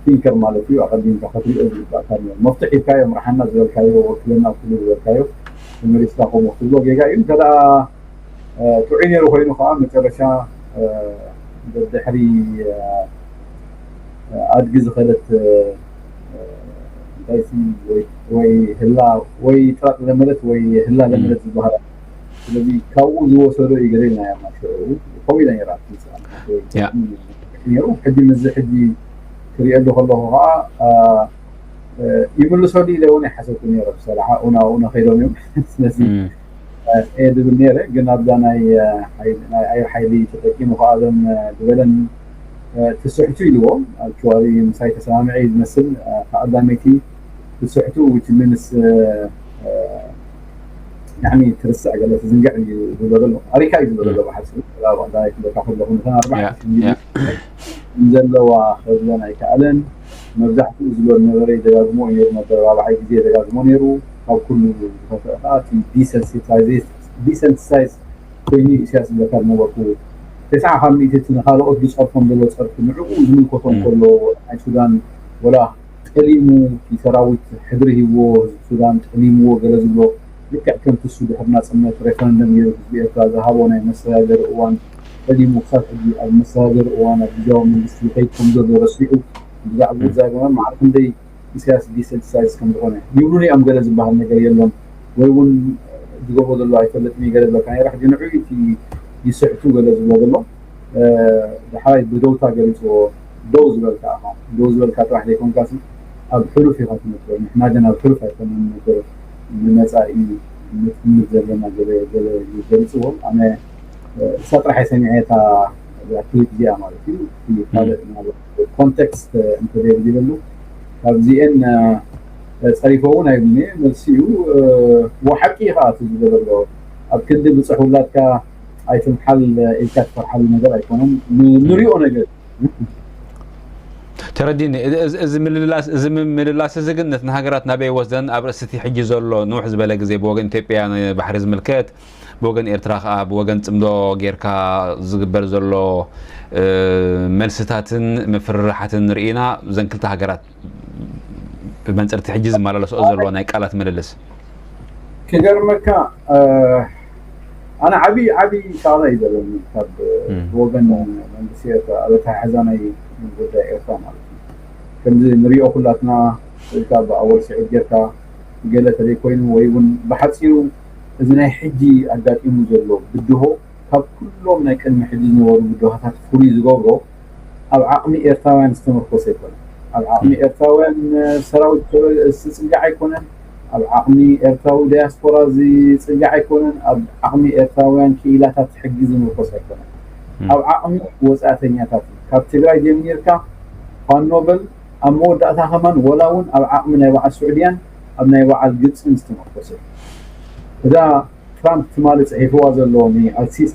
ቲንከር ማለት እዩ ኣቐዲምካ ክትሪኦ ዝግባእካ ነይሩ መፍትሕ ሂብካዮ ምርሓና ዝበልካዮ ወክለና ኩሉ ዝበልካዮ ተመሊስካ ከምኡ ክትብሎ ጌጋ እዩ እንተ ደኣ ጥዑይ ነይሩ ኮይኑ ከዓ መጨረሻ ድሕሪ ኣድጊ ዝኸደት እንታይ ወይ ህላ ወይ ጥራጥ ለመደት ወይ ህላ ለመደት ዝበሃላ ስለዚ ካብኡ ዝወሰዶ እዩ ገለ ኢልና ኢና ሽዑ ከምኡ ኢለ ነይራ ነይሩ ሕጂ ምዚ ሕጂ ክሪኦ ዶ ከለኹ ከዓ ይምልሰሉ ኢለ እውን ኣይሓሰብኩ ነይረ ብሰራሓ ኡና ኡና ከይዶም እዮም ስለዚ እየ ዝብል ነይረ ግን ኣብዛ ናይ ኣየር ሓይሊ ተጠቂሙ ከዓ እዞም ዝበለን ትስሕቱ ኢልዎ ኣክቹዋሊ ምሳይ ተሰማምዐ እዩ ዝመስል ተቐዳመይቲ ትስሕቱ which means ያኒ ትርስዕ ገለ ትዝንግዕ እዩ ዝብሎ ዘሎ። ኣሪካ እዩ ዝብሎ ዘሎ ብሓፂሩ። ኣብ ኣዳይ ክብለካ ከለኹ፣ ነተን ኣርባዕተ ሽሕ ሚልዮን ዘለዋ ክብለን ኣይከኣለን። መብዛሕትኡ ዝብሎ ዝነበረ ይደጋግሞ እዩ ነይሩ፣ መበባብዓይ ግዜ ይደጋግሞ ነይሩ። ካብ ኩሉ ዝኸፍአ ከዓ እቲ ዲሰንሲታይዝ ኮይኑ ኢሳያስ ዝብለካ ዝነበርኩ፣ ተስዓ ካብ ሚእቲ እቲ ንኻልኦት ዝፀርፎም ዘሎ ፀርፊ ንዕኡ ዝምልከቶም ከሎ፣ ናይ ሱዳን ወላ ጠሊሙ፣ እቲ ሰራዊት ሕድሪ ሂብዎ፣ ህዝቢ ሱዳን ጠሊምዎ ገለ ዝብሎ፣ ልክዕ ከምቲ እሱ ድሕሪ ናፅነት ሬፈረንደም ገይሩ ህዝቢ ኤርትራ ዝሃቦ ናይ መሰጋገሪ እዋን ጠሊሙ፣ ክሳብ ሕጂ ኣብ መሰጋገሪ እዋን ኣብ ግዝያዊ መንግስቲ ይኸይድ ከም ዘሎ ረሲዑ፣ ብዛዕባኡ ዝዛረበ መዓር ክንደይ ኢሳያስ ዲሰንሲታይዝ ከም ዝኾነ ይብሉኒ እዮም። ገለ ዝበሃል ነገር የሎን ወይ እውን ዝገብሮ ዘሎ ኣይፈልጥን እዩ ገለ ዝብለካ ነይረ። ሕጂ ንዕኡ እቲ ይስሕቱ ገለ ዝብሎ ዘሎ፣ እ፣ ደሓይ ብደውታ ገሊፅዎ። ደው ዝበልካ ኢኻ። ደው ዝበልካ ጥራሕ ዘይኮንካሲ ኣብ ሕሉፍ ኢኻ ትነብር። ንሕና ግን ኣብ ሕሉፍ ኣይኮነን ንነብር፣ ንመፃኢ ንጥምት ዘለና ገለ ገለ ገሊፅዎ። ኣነ፣ እ፣ እሳ ጥራሕ እየ ሰሚዐ እታ ክሊፕ እዚኣ ማለት እዩ። እቲ ካልእ ምናልባት ኮንቴክስት እንተዘይብሉ፣ ካብዚኤን፣ እ፣ ጸሪፎ እውን ኣይብልኒ። መልሲ እዩ፣ እ፣ ወሓቂ እዩ ከዓ እቲ ዝገበርዎ። ኣብ ክንዲ ብጽሕ ውላድካ ኣይትምሓል ኢልካ ትፈርሓሉ ነገር ኣይኮነን። ን-፣ ንሪኦ ነገር እዩ። ተረዲኒ። እዚ፣ እዚ፣ እዚ ምልላስ፣ እዚ ምልላስ እዚ ግን ነተን ሃገራት ናበይ ወስደን ኣብ ርእሲ እቲ ሕጂ ዘሎ ንውሕ ዝበለ ግዜ ብወገን ኢትዮጵያ ንባሕሪ ዝምልከት፣ ብወገን ኤርትራ ከኣ ብወገን ጽምዶ ጌርካ ዝግበር ዘሎ፣ እ፣ መልስታትን ምፍርራሓትን ርኢና፣ እዘን ክልተ ሃገራት ብመንጽርቲ ሕጂ ዝመላለስኦ ዘለዋ ናይ ቃላት ምልልስ። ክገርመካ፣ እ፣ ኣነ ዓቢ፣ ዓቢ ሻቕላ እዩ ዘለኒ ካብ እም። ብወገን መንግስቲ ኤርትራ ኣብ ኣተሓሕዛ ናይ ጉዳይ ኤርትራ ማለት እዩ። ከምዚ ንሪኦ ኩላትና ኢልካ ብኣወል ስዒድ ጌርካ ገለ ተዘይኮይኑ ወይ እውን ብሓጺሩ እዚ ናይ ሕጂ ኣጋጢሙ ዘሎ ብድሆ ካብ ኩሎም ናይ ቅድሚ ሕጂ ዝነበሩ ብድሆታት ፍሉይ ዝገብሮ ኣብ ዓቕሚ ኤርትራውያን ዝተመርኮሰ ኣይኮነን። ኣብ ዓቕሚ እም። ኤርትራውያን ሰራዊት ዝጽጋዕ ኣይኮነን። ኣብ ዓቕሚ ኤርትራዊ ዳያስፖራ ዝጽጋዕ ኣይኮነን። ኣብ ዓቕሚ ኤርትራውያን ክኢላታት ሕጊ ዝምርኮስ ኣይኮነን። እም። ኣብ ዓቕሚ ወጻእተኛታት እዩ። ካብ ትግራይ ጀሚርካ ፋኖ በል ኣብ መወዳእታ ከማን ወላ እውን ኣብ ዓቕሚ ናይ በዓል ስዑድያን ኣብ ናይ በዓል ግብፅን ዝተመርኮሰ እዩ። እዛ ትራምፕ ትማሊ ፅሒፍዋ ዘሎ ንኣልሲሲ፣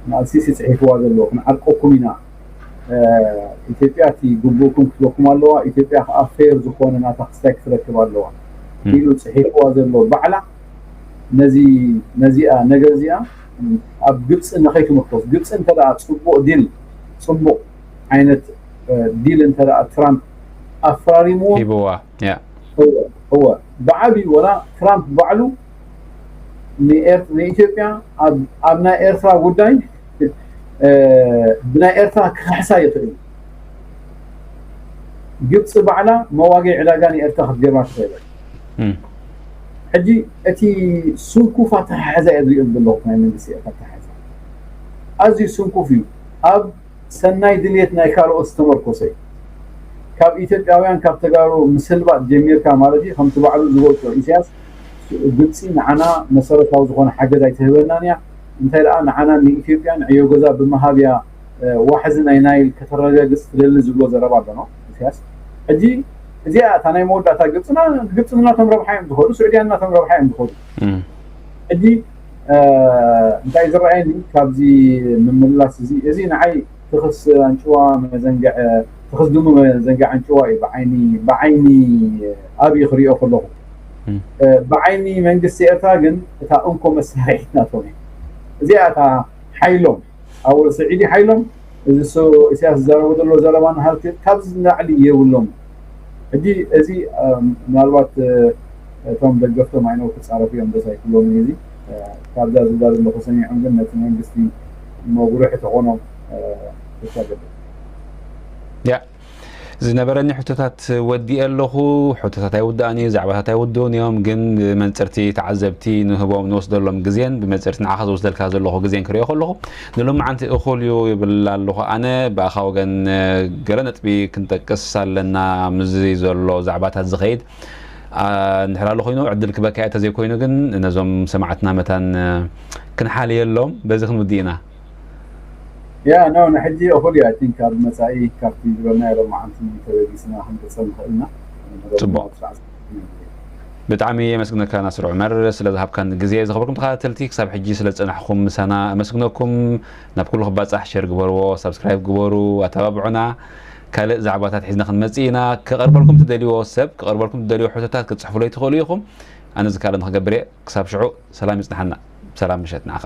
ንኣልሲሲ ፅሒፍዋ ዘሎ ክንዓርቀኩም ኢና፣ እ፣ ኢትዮጵያ እቲ ግቡእኩም ክትበኩም ኣለዋ፣ ኢትዮጵያ ከዓ ፌር ዝኾነ ናታ ክስታይ ክትረክብ ኣለዋ እም። ኢሉ ፅሒፍዋ ዘሎ ባዕላ ነዚ፣ ነዚኣ ነገር እዚኣ ኣብ ግብፂ ንኸይትምርኮስ፣ ግብፂ እንተ ደኣ ፅቡቕ ዲል፣ ፅቡቕ ዓይነት፣ እ፣ ዲል እንተ ደኣ ትራምፕ ኣፈራሪምዎ ሂብዋ። ያ። እወ፣ እወ። ብዓብዩ ወላ ትራምፕ ባዕሉ ንኤር-፣ ንኢትዮጵያ ኣብ፣ ኣብ ናይ ኤርትራ ጉዳይ፣ እ፣ ብናይ ኤርትራ ክኽሕሳ ይኽእል እዩ። ግብፂ ባዕላ መዋገይ ዕዳጋ ንኤርትራ ክትገርማ ትኽእል እያ። እም። ሕጂ እቲ ስንኩፍ ኣተሓሕዛ እየ ዝሪኦ ዘለኹ ናይ መንግስቲ ኤርትራ ኣተሓሕዛ። ኣዝዩ ስንኩፍ እዩ። ኣብ ሰናይ ድልየት ናይ ካልኦት ዝተመርኮሰ እዩ። ካብ ኢትዮጵያውያን፣ ካብ ተጋሩ ምስልባጥ ጀሚርካ ማለት እዩ። ከምቲ ባዕሉ ዝገልጾ ኢሳያስ፣ ግብጺ ንዓና መሰረታዊ ዝኾነ ሓገዝ ኣይትህበናን እያ፣ እንታይ ደኣ ንዓና ንኢትዮጵያ ንዕዮ ገዛ ብምሃብ እያ፣ እ፣ ዋሕዚ ናይ ናይል ከተረጋግጽ ትደሊ ዝብሎ ዘረባ ኣሎ ነው ኢሳያስ። ሕጂ እዚኣ እታ ናይ መወዳእታ ግብጽና፣ ግብጽ ናቶም ረብሓ እዮም ዝኸዱ፣ ስዑድያ ናቶም ረብሓ እዮም ዝኸዱ። እም። ሕጂ፣ እ፣ እንታይ ዝረኣየኒ ካብዚ ምምልላስ እዚ፣ እዚ ንዓይ ትኽስ ኣንጭዋ መዘንግዕ፣ ትኽስ ድሙ መዘንግዕ ኣንጭዋ እዩ ብዓይኒ፣ ብዓይኒ ኣብይ ክሪኦ ከለኹ። እም። እ፣ ብዓይኒ መንግስቲ ኤርትራ ግን እታ እንኮ መሳርሒት ናቶም እያ። እዚኣ እታ ሓይሎም፣ ኣወል ስዒድ ሓይሎም፣ እዚ ሶ-፣ ኢሳያስ ዝዛረቦ ዘሎ ዘረባ ንሃልቲ ካብዚ ንላዕሊ የብሎም። ሕጂ እዚ፣ እ፣ ምናልባት፣ እ፣ እቶም ደገፍቶም ኣይነው ክጻረፉ እዮም ደስ ኣይክብሎምን እዩ እዚ። እ፣ ካብዛ ዝብላ ዘለኹ ሰሚዖም ግን ነቲ መንግስቲ መጉርሒ ተኾኖም፣ እ፣ ተሳገደ። ያ፣ ዝነበረኒ ሕቶታት ወዲኤ ኣለኹ። ሕቶታት ኣይውዳእን እዩ፣ ዛዕባታት ኣይውድኡን እዮም። ግን ብመንጽርቲ ተዓዘብቲ ንህቦም ንወስደሎም ግዜን ብመንጽርቲ ንዓኻ ዝወስደልካ ዘለኹ ግዜን ክሪኦ ከለኹ ንሎማዓንቲ እኹል እዩ ይብል ኣለኹ። ኣነ ብኣኻ ወገን፣ እ፣ ገለ ነጥቢ ክንጠቅስ ኣለና። ምስዚ ዘሎ ዛዕባታት ዝኸይድ፣ ኣ፣ እንድሕር ኣሎ ኮይኑ ዕድል ክበካ እየ፣ ተዘይኮይኑ ግን ነዞም ሰማዕትና መታን፣ እ፣ ክንሓልየሎም በዚ ክንውድእ ኢና። ያ፣ ኖ፣ ንሕጂ እኹል እዩ። ኣይ ቲንክ ኣብ መጻኢ ካብቲ ዝበልናዮ ሎማዓንቲ ተበጊስና ክንቅጽል ንኽእል ኢና። ጽቡቕ። መደብና ኣብ ሰዓት ብጣዕሚ የመስግነካ ናስር ዑመር ስለ ዝሃብካን ግዜ። ዝኸበርኩም ተኸታተልቲ ክሳብ ሕጂ ስለ ዝጸናሕኩም ምሳና ኣመስግነኩም። ናብ ኩሉ ክባጻሕ ሸር ግበርዎ፣ ሳብስክራይብ ግበሩ፣ ኣተባብዑና። ካልእ ዛዕባታት ሒዝና ክንመጽእ ኢና። ክቐርበልኩም ትደልይዎ ሰብ፣ ክቐርበልኩም ትደልይዎ ሕቶታት ክትጽሕፉለይ ትኽእሉ ኢኹም። ኣነ ዝከኣለኒ ክገብር እየ። ክሳብ ሽዑ ሰላም ይጽናሓና። ሰላም ምሸት ንዓኻ።